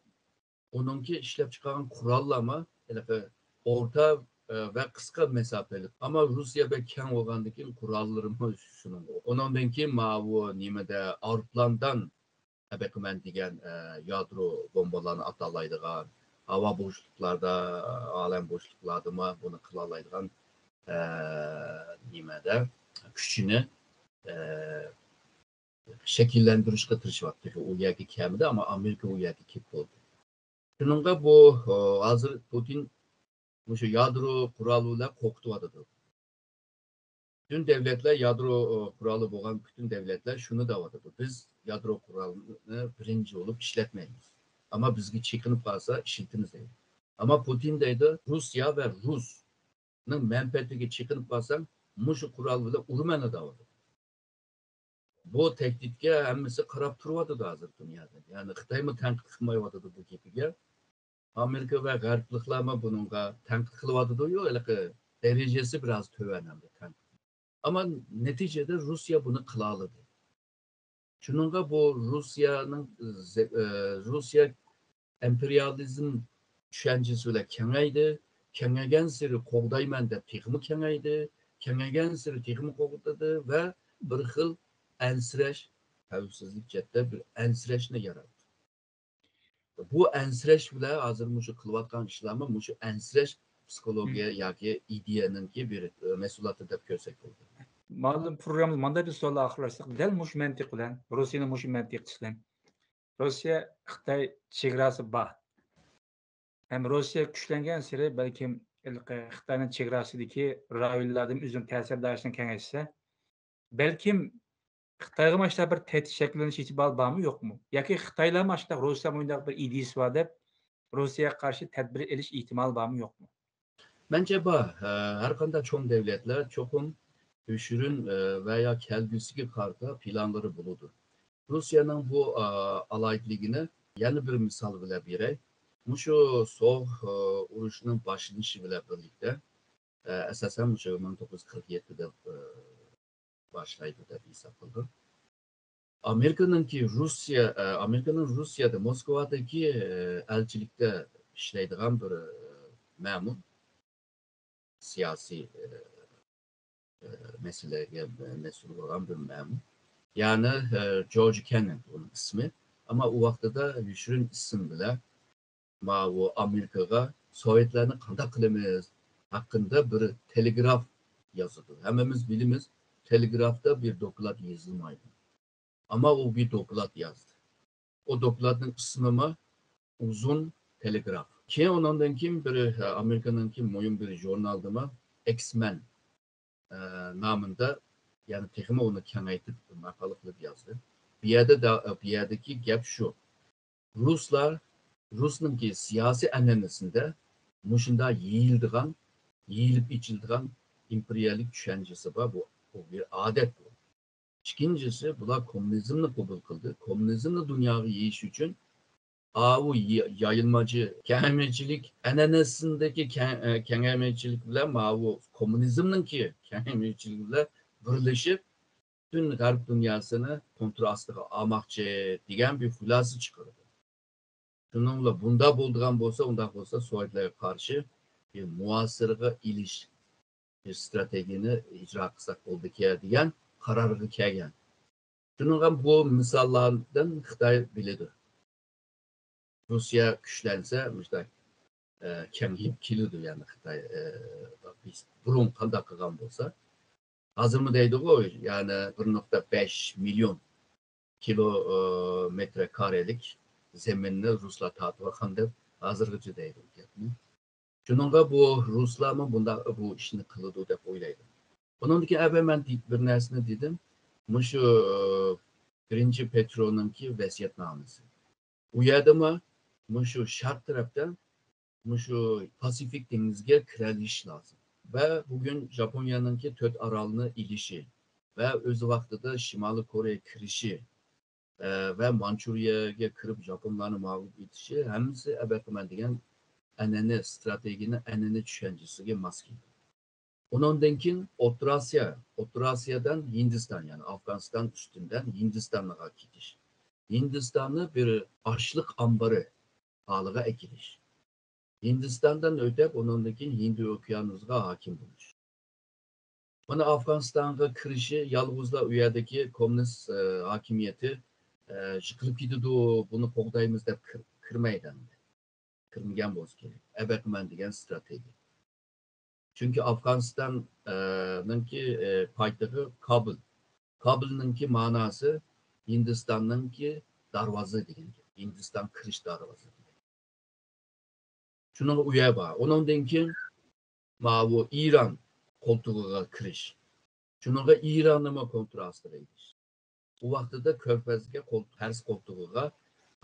ئۇنىڭكى ئىشلەپچىقارغان قوراللارمۇ ھېلىقى ئورتا، ئە، ۋە قىسقا مەساپىلىك. ئەمما روسىيە بەك كەڭ بولغاندىن كېيىن قوراللىرىمۇ شۇنىڭغا. ئۇنىڭدىن كېيىن ماۋۇ نېمىدە، ئايروپىلاندىن ئەبەقىمەن دېگەن، ئە، يادرو بومبىلارنى ئاتالايدىغان، ھاۋا بوشلۇقلاردا، ئالەم بوشلۇقلاردىمۇ بۇنى قىلالايدىغان، ئە، نېمىدە، كۈچىنى، ئە، شەكىللەندۈرۈشكە تىرىشىۋاتىدۇ. ئۇ يەرگە كەلمىدى، ئەمما ئامېرىكا ئۇ يەرگە كېلىپ بولدى. شۇنىڭغا بۇ، ئە، ھازىر پۇتىن مۇشۇ يادرو قورالى بىلەن قورقۇتۇۋاتىدۇ. پۈتۈن دۆلەتلەر، يادرو، ئى، قورالى بولغان پۈتۈن دۆلەتلەر شۇنى دەۋاتىدۇ، بىز يادرو قورالىنى بىرىنچى بولۇپ ئىشلەتمەيمىز. ئەمما بىزگە چېقىنىپ قالسا ئىشلىتىمىز دەيدۇ. ئەمما پۇتىن دەيدۇ، روسىيە ۋە رۇسنىڭ مەنپەئەتىگە چېقىنىپ قالساڭ، مۇشۇ قورال بىلەن ئۇرىمەن دەۋاتىدۇ. بۇ تەھدىتكە ھەممىسى قاراپ تۇرۇۋاتىدۇ ھازىر دۇنيادا. يەنى خىتايمۇ تەنقىد قىلمايۋاتىدۇ بۇ گېپىگە. ئامېرىكا ۋە غەربلىكلەرمۇ بۇنىڭغا تەنقىد قىلىۋاتىدۇ. يو، ھېلىقى دەرىجىسى بىراز تۆۋەن ئەمدى تەنقىد. ئەمما نەتىجىدە روسىيە بۇنى قىلالىدى. شۇنىڭغا بۇ روسىيەنىڭ زە-، ئە، روسىيە ئىمپېرىيالىزم چۈشەنچىسى بىلەن كېڭەيدى. كېڭەيگەنسېرى قوغدايمەن دەپ تېخىمۇ كېڭەيدى. كېڭەيگەنسېرى تېخىمۇ قوغدىدى ۋە بىر خىل ئەنسىرەش، خەۋپسىزلىك جەھەتتە بىر ئەنسىرەشنى ياراتتى. بۇ ئەنسىرەش بىلەن ھازىر مۇشۇ قىلىۋاتقان ئىشلارمۇ مۇشۇ ئەنسىرەش پسىخولوگىيە ياكى ئىدىيەنىڭكى بىر، ئە، مەھسۇلاتى دەپ كۆرسەك بولىدۇ. مۇئەللىم، پروگراممىمىز مانداق بىر سوئال ئاخىرلاشساق، دەل مۇشۇ مەنتىق بىلەن، روسىيەنىڭ مۇشۇ مەنتىقى بىلەن، روسىيە، خىتاي چېگراسى بار. ھەم روسىيە كۈچلەنگەنسېرى بەلكىم ھېلىقى خىتاينىڭ چېگراسىدىكى رايونلاردىن ئۆزىنىڭ تەسىر دائىرىسىنى كېڭەيتسە، بەلكىم خىتايغا مۇشۇنداق بىر تەھدىت شەكىللىنىش ئېھتىمالى بارمۇ، يوقمۇ؟ ياكى خىتايلارمۇ مۇشۇنداق روسىيە مۇنداق بىر ئىدىيىسى بار دەپ روسىيەگە قارشى تەدبىر ئېلىش ئېھتىمالى بارمۇ، يوقمۇ؟ مەنچە بار. ھە، ھەر قانداق چوڭ دۆلەتلەر چوقۇم يوشۇرۇن، ئە، ۋە يا كەلگۈسىگە قارىتا پىلانلىرى بولىدۇ. روسىيەنىڭ بۇ، ئا، ئالاھىدىلىكىنى يەنە بىر مىسال بىلەن بېرەي. مۇشۇ سوغۇق، ئا، ئۇرۇشنىڭ باشلىنىشى بىلەن بىرلىكتە، ئە، ئاساسەن مۇشۇ مىڭ توققۇز يۈز قىرىق يەتتىدە، ئە، باشلايدۇ دەپ ھېساب قىلدىم. ئامېرىكىنىڭكى روسىيە، ئە، ئامېرىكىنىڭ روسىيەدە، موسكۋادىكى، ئە، ئەلچىلىكتە ئىشلەيدىغان بىر، ئە، مەمۇر، سىياسىي، ئە، ئە، مەسىلىلەرگە مەسئۇل بولغان بىر مەمۇر. يەنى، ئە، جورج كېننېن ئۇنىڭ ئىسمى. ئەمما ئۇ ۋاقتىدا يوشۇرۇن ئىسىم بىلەن ماۋۇ ئامېرىكىغا سوۋېتلارنى قانداق قىلىمىز ھەققىدە بىر تېلېگراف يازىدۇ. ھەممىمىز بىلىمىز، تېلېگرافتا بىر دوكلات يېزىلمايدۇ. ئەمما ئۇ بىر دوكلات يازدى. ئۇ دوكلاتنىڭ ئىسمىمۇ ئۇزۇن تېلېگراف. كېيىن ئۇنىڭدىن كېيىن بىر، ئامېرىكىنىڭكى مۇھىم بىر ژۇرنالدىمۇ ئېكسمەن، ئە، نامىدا، يەنى تېخىمۇ ئۇنى كېڭەيتىپ ماقالە قىلىپ يازدى. بۇ يەردە دا-، بۇ يەردىكى گەپ شۇ. رۇسلار، رۇسنىڭكى سىياسىي ئەنئەنىسىندە مۇشۇنداق يېيىلىدىغان، يېيىلىپ ئېچىلىدىغان ئىمپېرىيەلىك چۈشەنچىسى بار. بۇ، بۇ بىر ئادەت بۇ. ئىككىنچىسى، بۇلار كوممۇنىزمنى قوبۇل قىلدى. كوممۇنىزمنى دۇنياغا يېيىش ئۈچۈن ئاۋۇ يا-، يايىلمىچى، كېڭەيمىچىلىك ئەنئەنىسىندىكى كەڭ-، ئە، كېڭەيمىچىلىك بىلەن ماۋۇ كوممۇنىزمنىڭكى كېڭەيمىچىلىكى بىلەن بىرلىشىپ، پۈتۈن غەرب دۇنياسىنى كونترول ئاستىغا ئالماقچى دېگەن بىر خۇلاسە چىقىرىدۇ. شۇنىڭ بىلەن بۇنداق بولىدىغان بولسا، ئۇنداق بولسا سوۋېتلارغا قارشى بىر مۇھاسىرىگە ئېلىش، بىر ئىستراتېگىيەنى ئىجرا قىلساق بولىدىكەن دېگەن قارارغا كەلگەن. شۇنىڭغا بۇ مىساللاردىن خىتاي بىلىدۇ. روسىيە كۈچلەنسە، مۇشۇنداق، ئە، كېڭىيىپ كېلىدۇ، يەنى خىتاي، ئە، بۇرۇن قانداق قىلغان بولسا. ھازىرمۇ دەيدىغۇ، يەنى بىر نۇقتا بەش مىليون كىلو، ئە، مېتر كارەلىك زېمىننى رۇسلار تارتىۋالغان دەپ ھازىرغىچە دەيدۇ گەپنى. شۇنىڭغا بۇ رۇسلارمۇ بۇنداق، بۇ ئىشنى قىلىدۇ دەپ ئويلايدۇ. بۇنىڭدىن كېيىن ئەۋەل مەن دې-، بىر نەرسىنى دېدىم. مۇشۇ، ئە، بىرىنچى پېترونىڭكى ۋەسىيەتنامىسى. ئۇ يەردىمۇ مۇشۇ شەرق تەرەپتە مۇشۇ پاسىفىك دېڭىزىگە كىرەلىشىش لازىم. ۋە بۈگۈن ژاپونىيەنىڭكى تۆت ئارالنى ئېلىشى ۋە ئۆز ۋاقتىدا شىمالىي كورېيە كىرىشى، ئە، ۋە مانچۇرىيەگە كىرىپ ژاپونلارنى مەغلۇپ ئېتىشى ھەممىسى ئەبەقىمەن دېگەن ئەنئەنە، ئىستراتېگىيەنى، ئەنئەنە چۈشەنچىسىگە ماس كېلىدۇ. ئۇنىڭدىن كېيىن ئوتتۇرا ئاسىيا، ئوتتۇرا ئاسىيادىن ھىندىستان، يەنى ئافغانىستان ئۈستۈندىن ھىندىستانغا كېتىش. ھىندىستاننى بىر ئاشلىق ئامبىرى ھالىغا ئەكېلىش. ھىندىستاندىن ئۆتۈپ، ئۇنىڭدىن كېيىن ھىندى ئوكيانۇسىغا ھاكىم بولۇش. مانا ئافغانىستانغا كىرىشى يالغۇزلا ئۇ يەردىكى كوممۇنىست، ئە، ھاكىمىيىتى، ئە، يىقىلىپ كېتىدۇ، بۇنى قوغدايمىز دەپ كىر-، كىرمەيدۇ ئەمدى. كىرمىگەن بولسا كېرەك. ئەبەقىمەن دېگەن ئىستراتېگىيە. چۈنكى ئافغانىستان، ئە، نىڭكى، ئە، پايتەختى كابۇل. كابۇلنىڭكى مەناسى ھىندىستاننىڭكى دەرۋازا دېگەن گەپ. ھىندىستان كىرىش دەرۋازا دېگەن. شۇنىڭغا ئۇ يەر بار. ئۇنىڭدىن كېيىن ماۋۇ ئىران قولتۇقىغا كىرىش. شۇنىڭغا ئىراننىمۇ كونترول ئاستىغا ئېلىش. ئۇ ۋاقتىدا كۆرپەزگە قول، پەرس قولتۇقىغا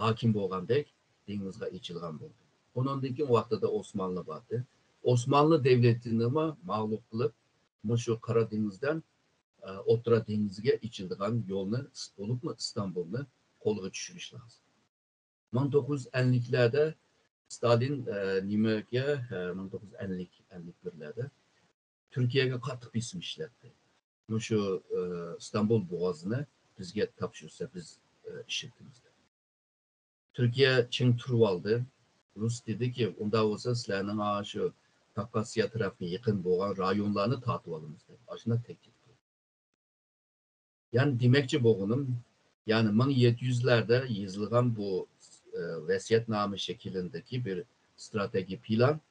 ھاكىم بولغاندەك دېڭىزغا ئېچىلغان بولدى. ئۇنىڭدىن كېيىن ئۇ ۋاقتىدا ئوسمانلى باردى. ئوسمانلى دەۋلىتىنىمۇ مەغلۇپ قىلىپ، مۇشۇ قارا دېڭىزدىن، ئە، ئوتتۇرا دېڭىزگە ئېچىلىدىغان يولنى، بولۇپمۇ ئىستانبۇلنى قولغا چۈشۈرۈش لازىم. مىڭ توققۇز يۈز ئەللىكلەردە ستالىن، ئە، نېمىگە، ئە، مىڭ توققۇز يۈز ئەللىك، ئەللىك بىرلەردە تۈركىيەگە قاتتىق بېسىم ئىشلەتتى. مۇشۇ، ئە، ئىستانبۇل بوغازىنى بىزگە تاپشۇرسا، بىز، ئە، ئىشلىتىمىز دەپ. تۈركىيە چىڭ تۇرۇۋالدى. رۇس دېدىكى، ئۇنداق بولسا سىلەرنىڭ ئاشۇ كاپكاسىيا تەرەپكە يېقىن بولغان رايونلارنى تارتىۋالىمىز دەپ، ئاشۇنداق تەھدىت قىلدى. يەنى دېمەكچى بولغىنىم، يەنى مىڭ يەتتە يۈزلەردە يېزىلغان بۇ، ئە، ۋەسىيەتنامە شەكلىدىكى بىر ئىستراتېگىيە پىلان.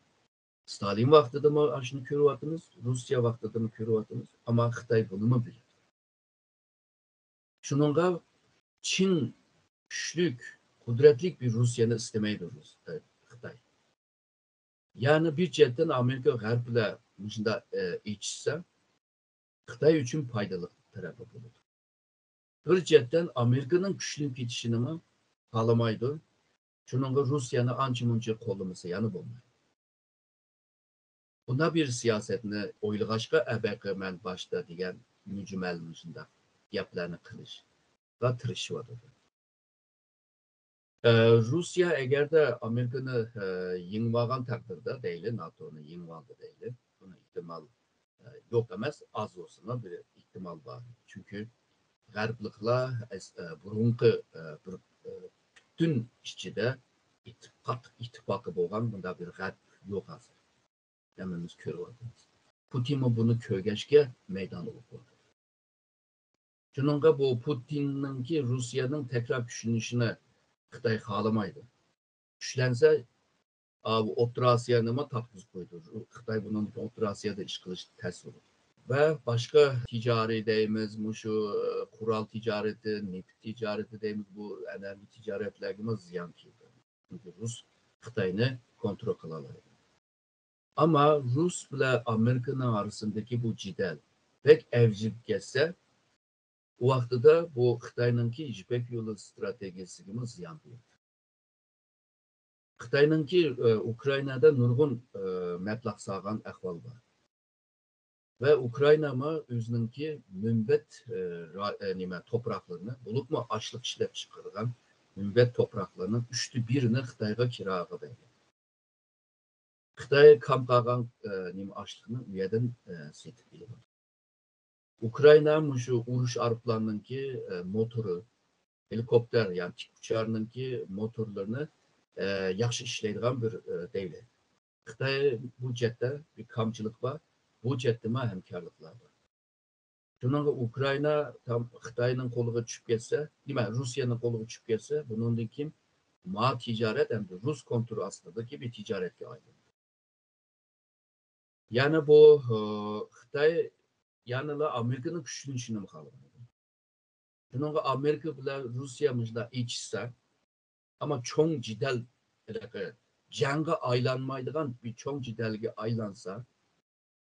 ستالىن ۋاقتىدىمۇ ئاشۇنى كۆرۈۋاتىمىز، رۇسىيە ۋاقتىدىمۇ كۆرۈۋاتىمىز، ئەمما خىتاي بۇنىمۇ بىلىدۇ. شۇنىڭغا چىڭ، كۈچلۈك، قۇدرەتلىك بىر رۇسىيەنى ئىستىمەيدۇ رۇس-، ئە، خىتاي. يەنى بىر جەھەتتىن ئامېرىكا غەرب بىلەن مۇشۇنداق، ئە، ئېچىشسا، خىتاي ئۈچۈن پايدىلىق تەرەپى بولىدۇ. بىر جەھەتتىن ئامېرىكىنىڭ كۈچلىنىپ كېتىشىنىمۇ خالىمايدۇ. شۇنىڭغا رۇسىيەنى ئانچە-مۇنچە قوللىمىسا يەنە بولمايدۇ. بۇنداق بىر سىياسەتنى ئويلىغاچقا، ئەبەقى مەن باشتا دېگەن مۈجمەل مۇشۇنداق گەپلەرنى قىلىشقا تىرىشىۋاتىدۇ. ئە، رۇسىيە ئەگەردە ئامېرىكىنى، ئە، يېڭىۋالغان تەقدىردە دەيلى، ناتونى يېڭىۋالدى دەيلى، بۇنىڭ ئېھتىمال، ئە، يوق ئەمەس، ئاز بولسىمۇ بىر ئېھتىمال بار. چۈنكى غەربلىكلەر ئەس-، ئە، بۇرۇنقى، ئە، بىر، ئە، پۈتۈن ئىچىدە ئىتتىپاق، ئىتتىپاقى بولغان بۇنداق بىر غەرب يوق ھازىر. ھەممىمىز كۆرۈۋاتىمىز. پۇتىنمۇ بۇنى كۆرگەچكە مەيدانغا ئوق ئۇردى. شۇنىڭغا بۇ پۇتىننىڭكى رۇسىيەنىڭ تەكرار كۈچلىنىشىنى خىتاي خالىمايدۇ. كۈچلەنسە، ئا، بۇ ئوتتۇرا ئاسىيانىمۇ تارتقۇزۇپ قويىدۇ. خىتاي بۇنىڭ ئوتتۇرا ئاسىيادا ئىش قىلىشى تەس بولىدۇ. ۋە باشقا تىجارىي دەيمىز، مۇشۇ قورال تىجارىتى، نېفىت تىجارىتى دەيمىز، بۇ ئەنئەنىۋى تىجارەتلەرگىمۇ زىيان كېلىدۇ. چۈنكى رۇس خىتاينى كونترول قىلالايدۇ. ئەمما رۇس بىلەن ئامېرىكىنىڭ ئارىسىندىكى بۇ جېدەل بەك ئەۋجىگە كەتسە، ئۇ ۋاقتىدا بۇ خىتاينىڭكى يىپەك يولى ستراتېگىيەسىگىمۇ زىيان بېرىدۇ. خىتاينىڭكى، ئە، ئۇكرائىنادا نۇرغۇن، ئە، مەبلەغ سالغان ئەھۋال بار. ۋە ئۇكرائىنامۇ ئۆزىنىڭكى مۇنبەت، ئە، را-، ئە، نېمە، توپراقلىرىنى، بولۇپمۇ ئاشلىق ئىشلەپچىقىرىدىغان مۇنبەت توپراقلىرىنىڭ ئۈچتە بىرىنى خىتايغا كىراغا بەرگەن. خىتاي كام قالغان، ئە، نېمە، ئاشلىقنى ئۇ يەردىن، ئە، سېتىپ ئېلىۋاتىدۇ. ئۇكرائىنا مۇشۇ ئۇرۇش ئايروپىلانىنىڭكى، ئە، موتورى، ھېلىكوپتېر ياكى تىك ئۇچارنىڭكى موتورلىرىنى، ئە، ياخشى ئىشلەيدىغان بىر، ئە، دەۋلەت. خىتاي بۇ جەھەتتە بىر كامچىلىق بار، بۇ جەھەتتىمۇ ھەمكارلىقلار بار. شۇنىڭغا ئۇكرائىنا تام-، خىتاينىڭ قولىغا چۈشۈپ كەتسە، نېمە، رۇسىيەنىڭ قولىغا چۈشۈپ كەتسە، بۇنىڭدىن كېيىن ما تىجارەت ئەمدى رۇس كونترولى ئاستىدىكى بىر تىجارەتكە ئايلىنىدۇ. يەنى بۇ، ئى، خىتاي يەنىلا ئامېرىكىنىڭ كۈچلىنىشىنىمۇ خالىمايدۇ. شۇنىڭغا ئامېرىكا بىلەن رۇسىيە مۇشۇنداق ئېچىشسا، ئەمما چوڭ جېدەل، ھېلىقى جەڭگە ئايلانمايدىغان بىر چوڭ جېدەلگە ئايلانسا،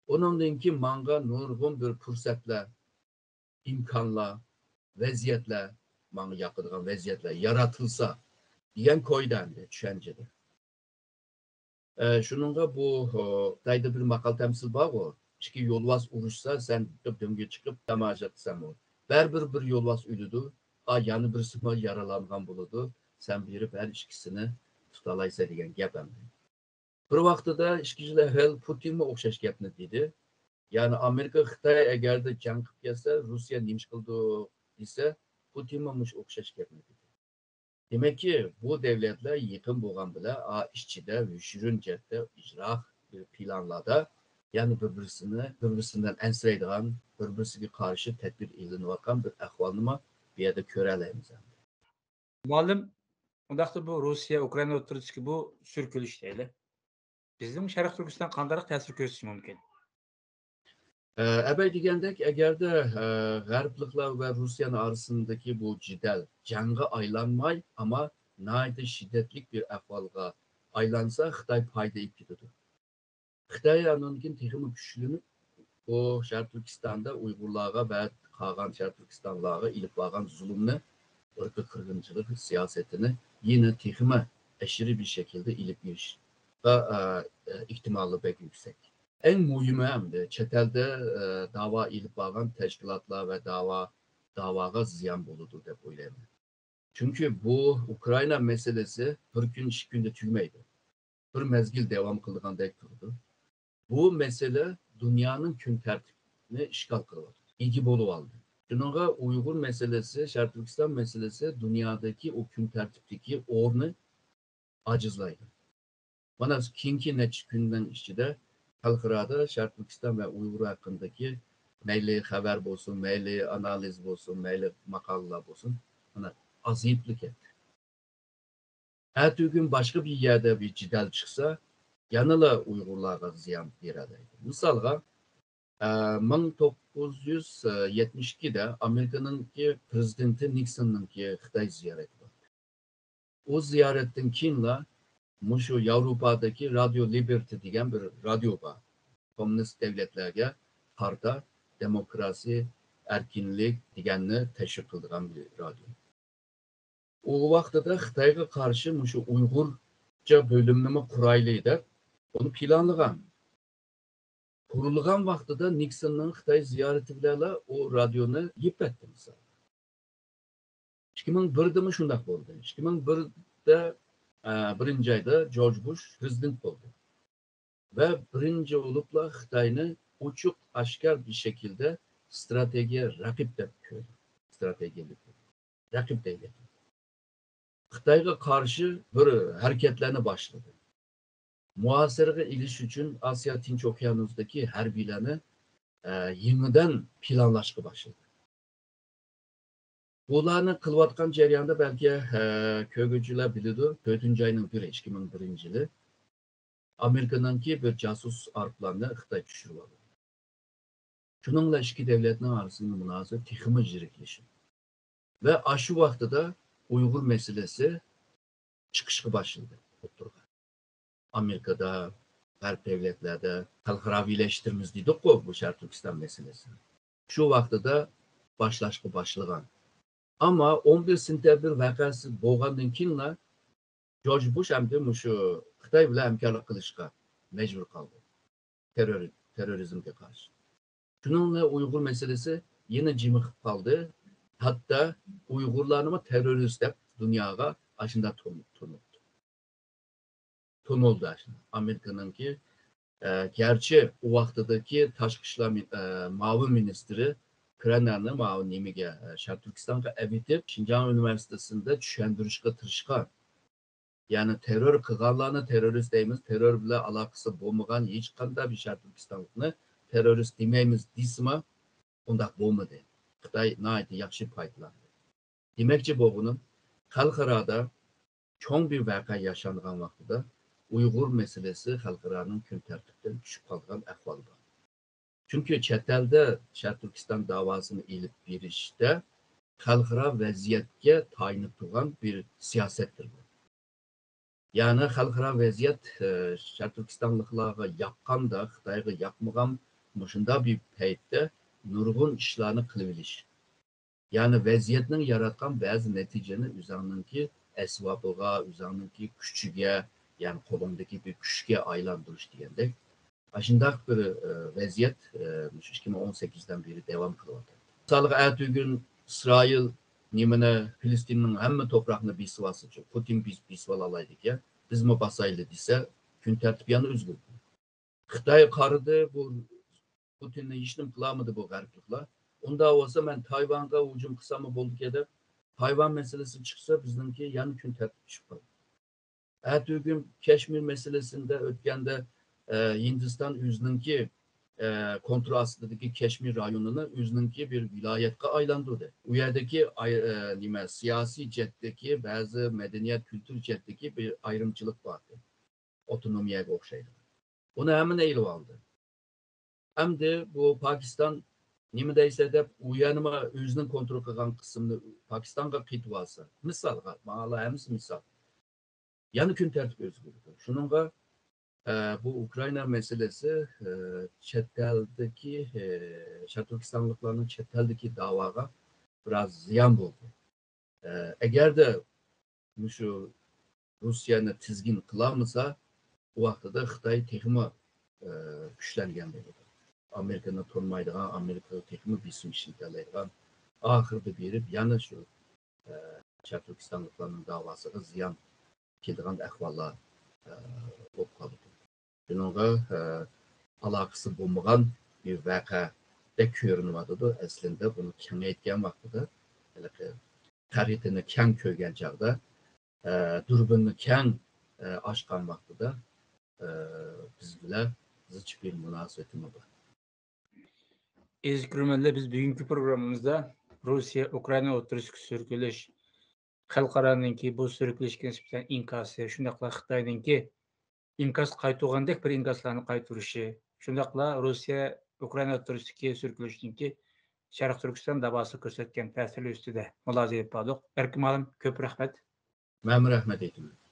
ئۇنىڭدىن كېيىن ماڭا نۇرغۇن بىر پۇرسەتلەر، ئىمكانلار، ۋەزىيەتلەر، ماڭا ياقىدىغان ۋەزىيەتلەر يارىتىلسا دېگەن كويدا ئەمدى چۈشەنچىدە. ئە، شۇنىڭغا بۇ، ئۇ، خىتايدا بىر ماقال تەمسىل بارغۇ، ئىككى يولۋاس ئۇرۇشسا، سەن دۆڭگە چىقىپ تاماشا قىلسەن، ئۇ بەرىبىر بىر يولۋاس ئۆلىدۇ، ئا، يەنە بىرسىمۇ يارىلانغان بولىدۇ، سەن بېرىپ ھەر ئىككىسىنى تۇتالايسەن دېگەن گەپ ئەمدى. بىر ۋاقتىدا ئىككى يىل ئەۋۋەل پۇتىنمۇ ئوخشاش گەپنى دېدى. يەنى ئامېرىكا، خىتاي ئەگەردە جەڭ قىلىپ كەتسە، رۇسىيە نېمە ئىش قىلىدۇ دېسە، پۇتىنمۇ مۇشۇ ئوخشاش گەپنى دېدى. دېمەككى، بۇ دەۋلەتلەر يېقىن بولغان بىلەن، ئا، ئىچىدە يوشۇرۇن جەھەتتە ئىجرا بىر پىلانلاردا، يەنى بىر-بىرسىنى، بىر-بىرسىدىن ئەنسىرەيدىغان، بىر-بىرسىگە قارشى تەدبىر ئېلىنىۋاتقان بىر ئەھۋالنىمۇ بۇ يەردە كۆرەلەيمىز ئەمدى. مۇئەللىم، ئۇنداقتا بۇ رۇسىيە، ئۇكرائىنا ئوتتۇرىسىدىكى بۇ سۈركىلىش دەيلى، بىزنىڭ شەرقىي تۈركىستانغا قانداق تەسىر كۆرسىتىشى مۇمكىن؟ ئە، ئەبەي دېگەندەك، ئەگەردە، ئە، غەربلىكلەر ۋە رۇسىيەنىڭ ئارىسىندىكى بۇ جېدەل جەڭگە ئايلانماي، ئەمما ناھايىتى شىددەتلىك بىر ئەھۋالغا ئايلانسا، خىتاي پايدا ئېلىپ كېتىدۇ. خىتاي ئاندىن كېيىن تېخىمۇ كۈچلىنىپ، بۇ شەرقىي تۈركىستاندا ئۇيغۇرلارغا ۋە قالغان شەرقىي تۈركىستانلارغا ئېلىپ بارغان زۇلۇمنى، ئىرقىي قىرغىنچىلىق سىياسىتىنى يەنە تېخىمۇ ئەشىرىي بىر شەكىلدە ئېلىپ بېرىشقا، ئە، ئە، ئېھتىمالى بەك يۈكسەك. ئەڭ مۇھىمى ئەمدى چەت ئەلدە، ئە، داۋا ئېلىپ بارغان تەشكىلاتلار ۋە داۋا، داۋاغا زىيان بولىدۇ دەپ ئويلايمەن. چۈنكى بۇ ئۇكرائىنا مەسىلىسى بىر كۈن، ئىككى كۈندە تۈگىمەيدۇ. بىر مەزگىل داۋام قىلىدىغاندەك تۇرىدۇ. بۇ مەسىلە دۇنيانىڭ كۈن تەرتىپىنى ئىشغال قىلىۋاتىدۇ، ئىگە بولۇۋالدى. شۇنىڭغا ئۇيغۇر مەسىلىسى، شەرقىي تۈركىستان مەسىلىسى دۇنيادىكى ئۇ كۈن تەرتىپتىكى ئورنى ئاجىزلايدۇ. مانا، كېيىنكى نەچچە كۈننىڭ ئىچىدە خەلقئارادا شەرقىي تۈركىستان ۋە ئۇيغۇر ھەققىدىكى مەيلى خەۋەر بولسۇن، مەيلى ئانالىز بولسۇن، مەيلى ماقالىلەر بولسۇن، مانا، ئازىيىپلا كەتتى. ئەتىگۈن باشقا بىر يەردە بىر جېدەل چىقسا، يەنىلا ئۇيغۇرلارغا زىيان بېرەلەيدۇ. مىسالغا، ئە، مىڭ توققۇز يۈز يەتمىش ئىككىدە ئامېرىكىنىڭكى پرېزىدېنتى نىكسوننىڭكى خىتاي زىيارىتى بار. ئۇ زىيارەتتىن كېيىنلا مۇشۇ ياۋروپادىكى رادىيو لىبېرتى دېگەن بىر رادىيو بار. كوممۇنىست دۆلەتلەرگە قارىتا دېموكراسىيە، ئەركىنلىك دېگەننى تەشۋىق قىلىدىغان بىر رادىيو. ئۇ ۋاقتىدا خىتايغا قارشى مۇشۇ ئۇيغۇرچە بۆلۈمنىمۇ قۇرايلى دەپ، ئۇنى پىلانلىغان. قۇرۇلغان ۋاقتىدا نىكسوننىڭ خىتاي زىيارىتى بىلەنلا ئۇ رادىيونى يېپىۋەتتى، مىسال. ئىككى مىڭ بىردىمۇ شۇنداق بولدى. ئىككى مىڭ بىردە، ئە، بىرىنچى ئايدا جورج بۇش پرېزىدېنت بولدى. ۋە بىرىنچى بولۇپلا خىتاينى ئوچۇق ئاشكار بىر شەكىلدە ستراتېگىيە رەقىب دەپ كۆردى. ستراتېگىيە رەقىب دەيدۇ. خىتايغا قارشى بىر ھەرىكەتلەرنى باشلىدى. مۇھاسىرىگە ئېلىش ئۈچۈن ئاسىيا تىنچ ئوكيانۇسىدىكى ھەربىيلەرنى، ئە، يېڭىدىن پىلانلاشقا باشلىدى. بۇلارنى قىلىۋاتقان جەرياندا بەلكى، ئە، كۆرگۈچىلەر بىلىدۇ، تۆتىنچى ئاينىڭ بىرى، ئىككى مىڭ بىرىنچى يىلى ئامېرىكىنىڭكى بىر جاسۇس ئارپلارنى خىتاي چۈشۈرۈۋالدى. شۇنىڭ بىلەن ئىككى دۆلەتنىڭ ئارىسىدىكى مۇناسىۋەت تېخىمۇ يىرىكلىشىپ، ۋە ئاشۇ ۋاقتىدا ئۇيغۇر مەسىلىسى چىقىشقا باشلىدى ئوتتۇرىغا. ئامېرىكىدا، غەرب دۆلەتلەردە خەلقئاراۋىلەشتۈرىمىز دېدۇققۇ بۇ شەرقىي تۈركىستان مەسىلىسىنى. شۇ ۋاقتىدا باشلاشقا باشلىغان. ئەمما ئون بىر سېنتەبىر ۋەقەسى بولغاندىن كېيىنلا جورج بۇش ئەمدى مۇشۇ خىتاي بىلەن ھەمكارلىق قىلىشقا مەجبۇر قالدى. تېررور-، تېررورىزمگە قارشى. شۇنىڭ بىلەن ئۇيغۇر مەسىلىسى يەنە جىمىقىپ قالدى. ھەتتا ئۇيغۇرلارنىمۇ تېررورىست دەپ دۇنياغا ئاشۇنداق تون-، تونۇلدى. تونۇلدى ئاشۇنداق. ئامېرىكىنىڭكى، ئە، گەرچە ئۇ ۋاقتىدىكى تاشقى ئىشلار مىن-، ئە، مۇئاۋىن مىنىستىرى كرېننېرنى ماۋۇ نېمىگە، ئە، شەرقىي تۈركىستانغا ئەۋېتىپ، شىنجاڭ ئۇنىۋېرسىتېتىدا چۈشەندۈرۈشكە تىرىشقان. يەنى تېررور قىلغانلارنى تېررورىست دەيمىز، تېررور بىلەن ئالاقىسى بولمىغان ھېچقانداق بىر شەرقىي تۈركىستانلىقنى تېررورىست دېمەيمىز دېسىمۇ، ئۇنداق بولمىدى. خىتاي ناھايىتى ياخشى پايدىلاندى. دېمەكچى بولغىنىم، خەلقئارادا چوڭ بىر ۋەقە ياشانغان ۋاقتىدا ئۇيغۇر مەسىلىسى خەلقئارانىڭ كۈن تەرتىپىدىن چۈشۈپ قالىدىغان ئەھۋال بار. چۈنكى چەت ئەلدە شەرقىي تۈركىستان داۋاسىنى ئېلىپ بېرىشتە خەلقئارا ۋەزىيەتكە تايىنىپ تۇرغان بىر سىياسەتتۇر بۇ. يەنى خەلقئارا ۋەزىيەت، ئە، شەرقىي تۈركىستانلىقلارغا ياققاندا، خىتايغا ياقمىغان مۇشۇنداق بىر پەيتتە نۇرغۇن ئىشلارنى قىلىۋېلىش. يەنى ۋەزىيەتنىڭ ياراتقان بەزى نەتىجىنى ئۆزۈڭنىڭكى ئەسۋابىغا، ئۆزۈڭنىڭكى كۈچىگە، يەنى قولۇڭدىكى بىر كۈچكە ئايلاندۇرۇش دېگەندەك. ئاشۇنداق بىر، ئە، ۋەزىيەت، ئە، مۇشۇ ئىككى مىڭ ئون سەككىزدىن بېرى داۋام قىلىۋاتىدۇ. مىسالغا، ئەتىگۈن ئىسرائىل نېمىنى، فىلىستىننىڭ ھەممە توپراقنى بېسىۋالسىچۇ، پۇتىن بېس-، بېسىۋالالايدىكەن، بىزمۇ باسايلى دېسە، كۈن تەرتىپ يەنە ئۆزگىرىدۇ. خىتاي قارىدى، بۇ پۇتىننى ھېچنېمە قىلالمىدى بۇ غەربلىكلەر. ئۇنداق بولسا مەن تايۋانغا ھۇجۇم قىلساممۇ بولىدىكەن دەپ، تايۋان مەسىلىسى چىقسا بىزنىڭكى يەنە كۈن تەرتىپكە چۈشۈپ قالىدۇ. ئەتىگۈن كەشمىر مەسىلىسىدە ئۆتكەندە، ئە، ھىندىستان ئۆزىنىڭكى، ئە، كونترول ئاستىدىكى كەشمىر رايونىنى ئۆزىنىڭكى بىر ۋىلايەتكە ئايلاندۇردى. ئۇ يەردىكى ئاي-، ئە، نېمە، سىياسىي جەھەتتىكى بەزى مەدەنىيەت، كۈلتۈر جەھەتتىكى بىر ئايرىمچىلىق بار ئىدى. ئاپتونومىيەگە ئوخشايدۇ. بۇنى ھەممىنى ئېلىۋالدى. ئەمدى بۇ پاكىستان نېمە دەيسە دەپ، ئۇ يەنىمۇ ئۆزىنىڭ كونترول قىلغان قىسمىنى پاكىستانغا قېتىۋالسا، مىسالغا، مانا ھەممىسى مىسال. يەنە كۈن تەرتىپ ئۆزگىرىدۇ. شۇنىڭغا، ئە، بۇ ئۇكرائىنا مەسىلىسى، ئە، چەت ئەلدىكى، ئە، شەرقىي تۈركىستانلىقلارنىڭ چەت ئەلدىكى داۋاغا بىراز زىيان بولدى. ئە، ئەگەردە مۇشۇ روسىيەنى تىزگىن قىلالمىسا، ئۇ ۋاقتىدا خىتاي تېخىمۇ، ئە، كۈچلەنگەن بولىدۇ. ئامېرىكىنى تونۇمايدىغان، ئامېرىكىغا تېخىمۇ بېسىم ئىشلىتەلەيدىغان، ئاخىرىدا بېرىپ يەنە شۇ، ئە، شەرقىي تۈركىستانلىقلارنىڭ داۋاسىغا زىيان كېلىدىغان ئەھۋاللار، ئە، بولۇپ قالىدۇ. شۇنىڭغا، ئە، ئالاقىسى بولمىغان بىر ۋەقەدەك كۆرۈنۈۋاتىدۇ. ئەسلىندە بۇنى كېڭەيتكەن ۋاقتىدا، ھېلىقى خەرىتىنى كەڭ كۆرگەن چاغدا، ئە، دۇربۇننى كەڭ، ئە، ئاچقان ۋاقتىدا، ئە، بىز بىلەن زىچ بىر مۇناسىۋىتىمۇ بار. ئەزىز كۆرۈرمەنلەر، بىز بۈگۈنكى پروگراممىمىزدا روسىيە، ئۇكرائىنا ئوتتۇرىسىدىكى سۈركىلىش، خەلقئارانىڭكى بۇ سۈركىلىشكە نىسبەتەن ئىنكاسى، شۇنداقلا خىتاينىڭكى ئىنكاس قايتۇرغاندەك بىر ئىنكاسلارنى قايتۇرۇشى، شۇنداقلا روسىيە، ئۇكرائىنا ئوتتۇرىسىدىكى سۈركىلىشنىڭكى شەرقىي تۈركىستان داۋاسىغا كۆرسەتكەن تەسىرى ئۈستىدە مۇلاھىزە ئېلىپ باردۇق. ئەركىن مۇئەللىم، كۆپ رەھمەت. مەنمۇ رەھمەت ئېيتىمەن.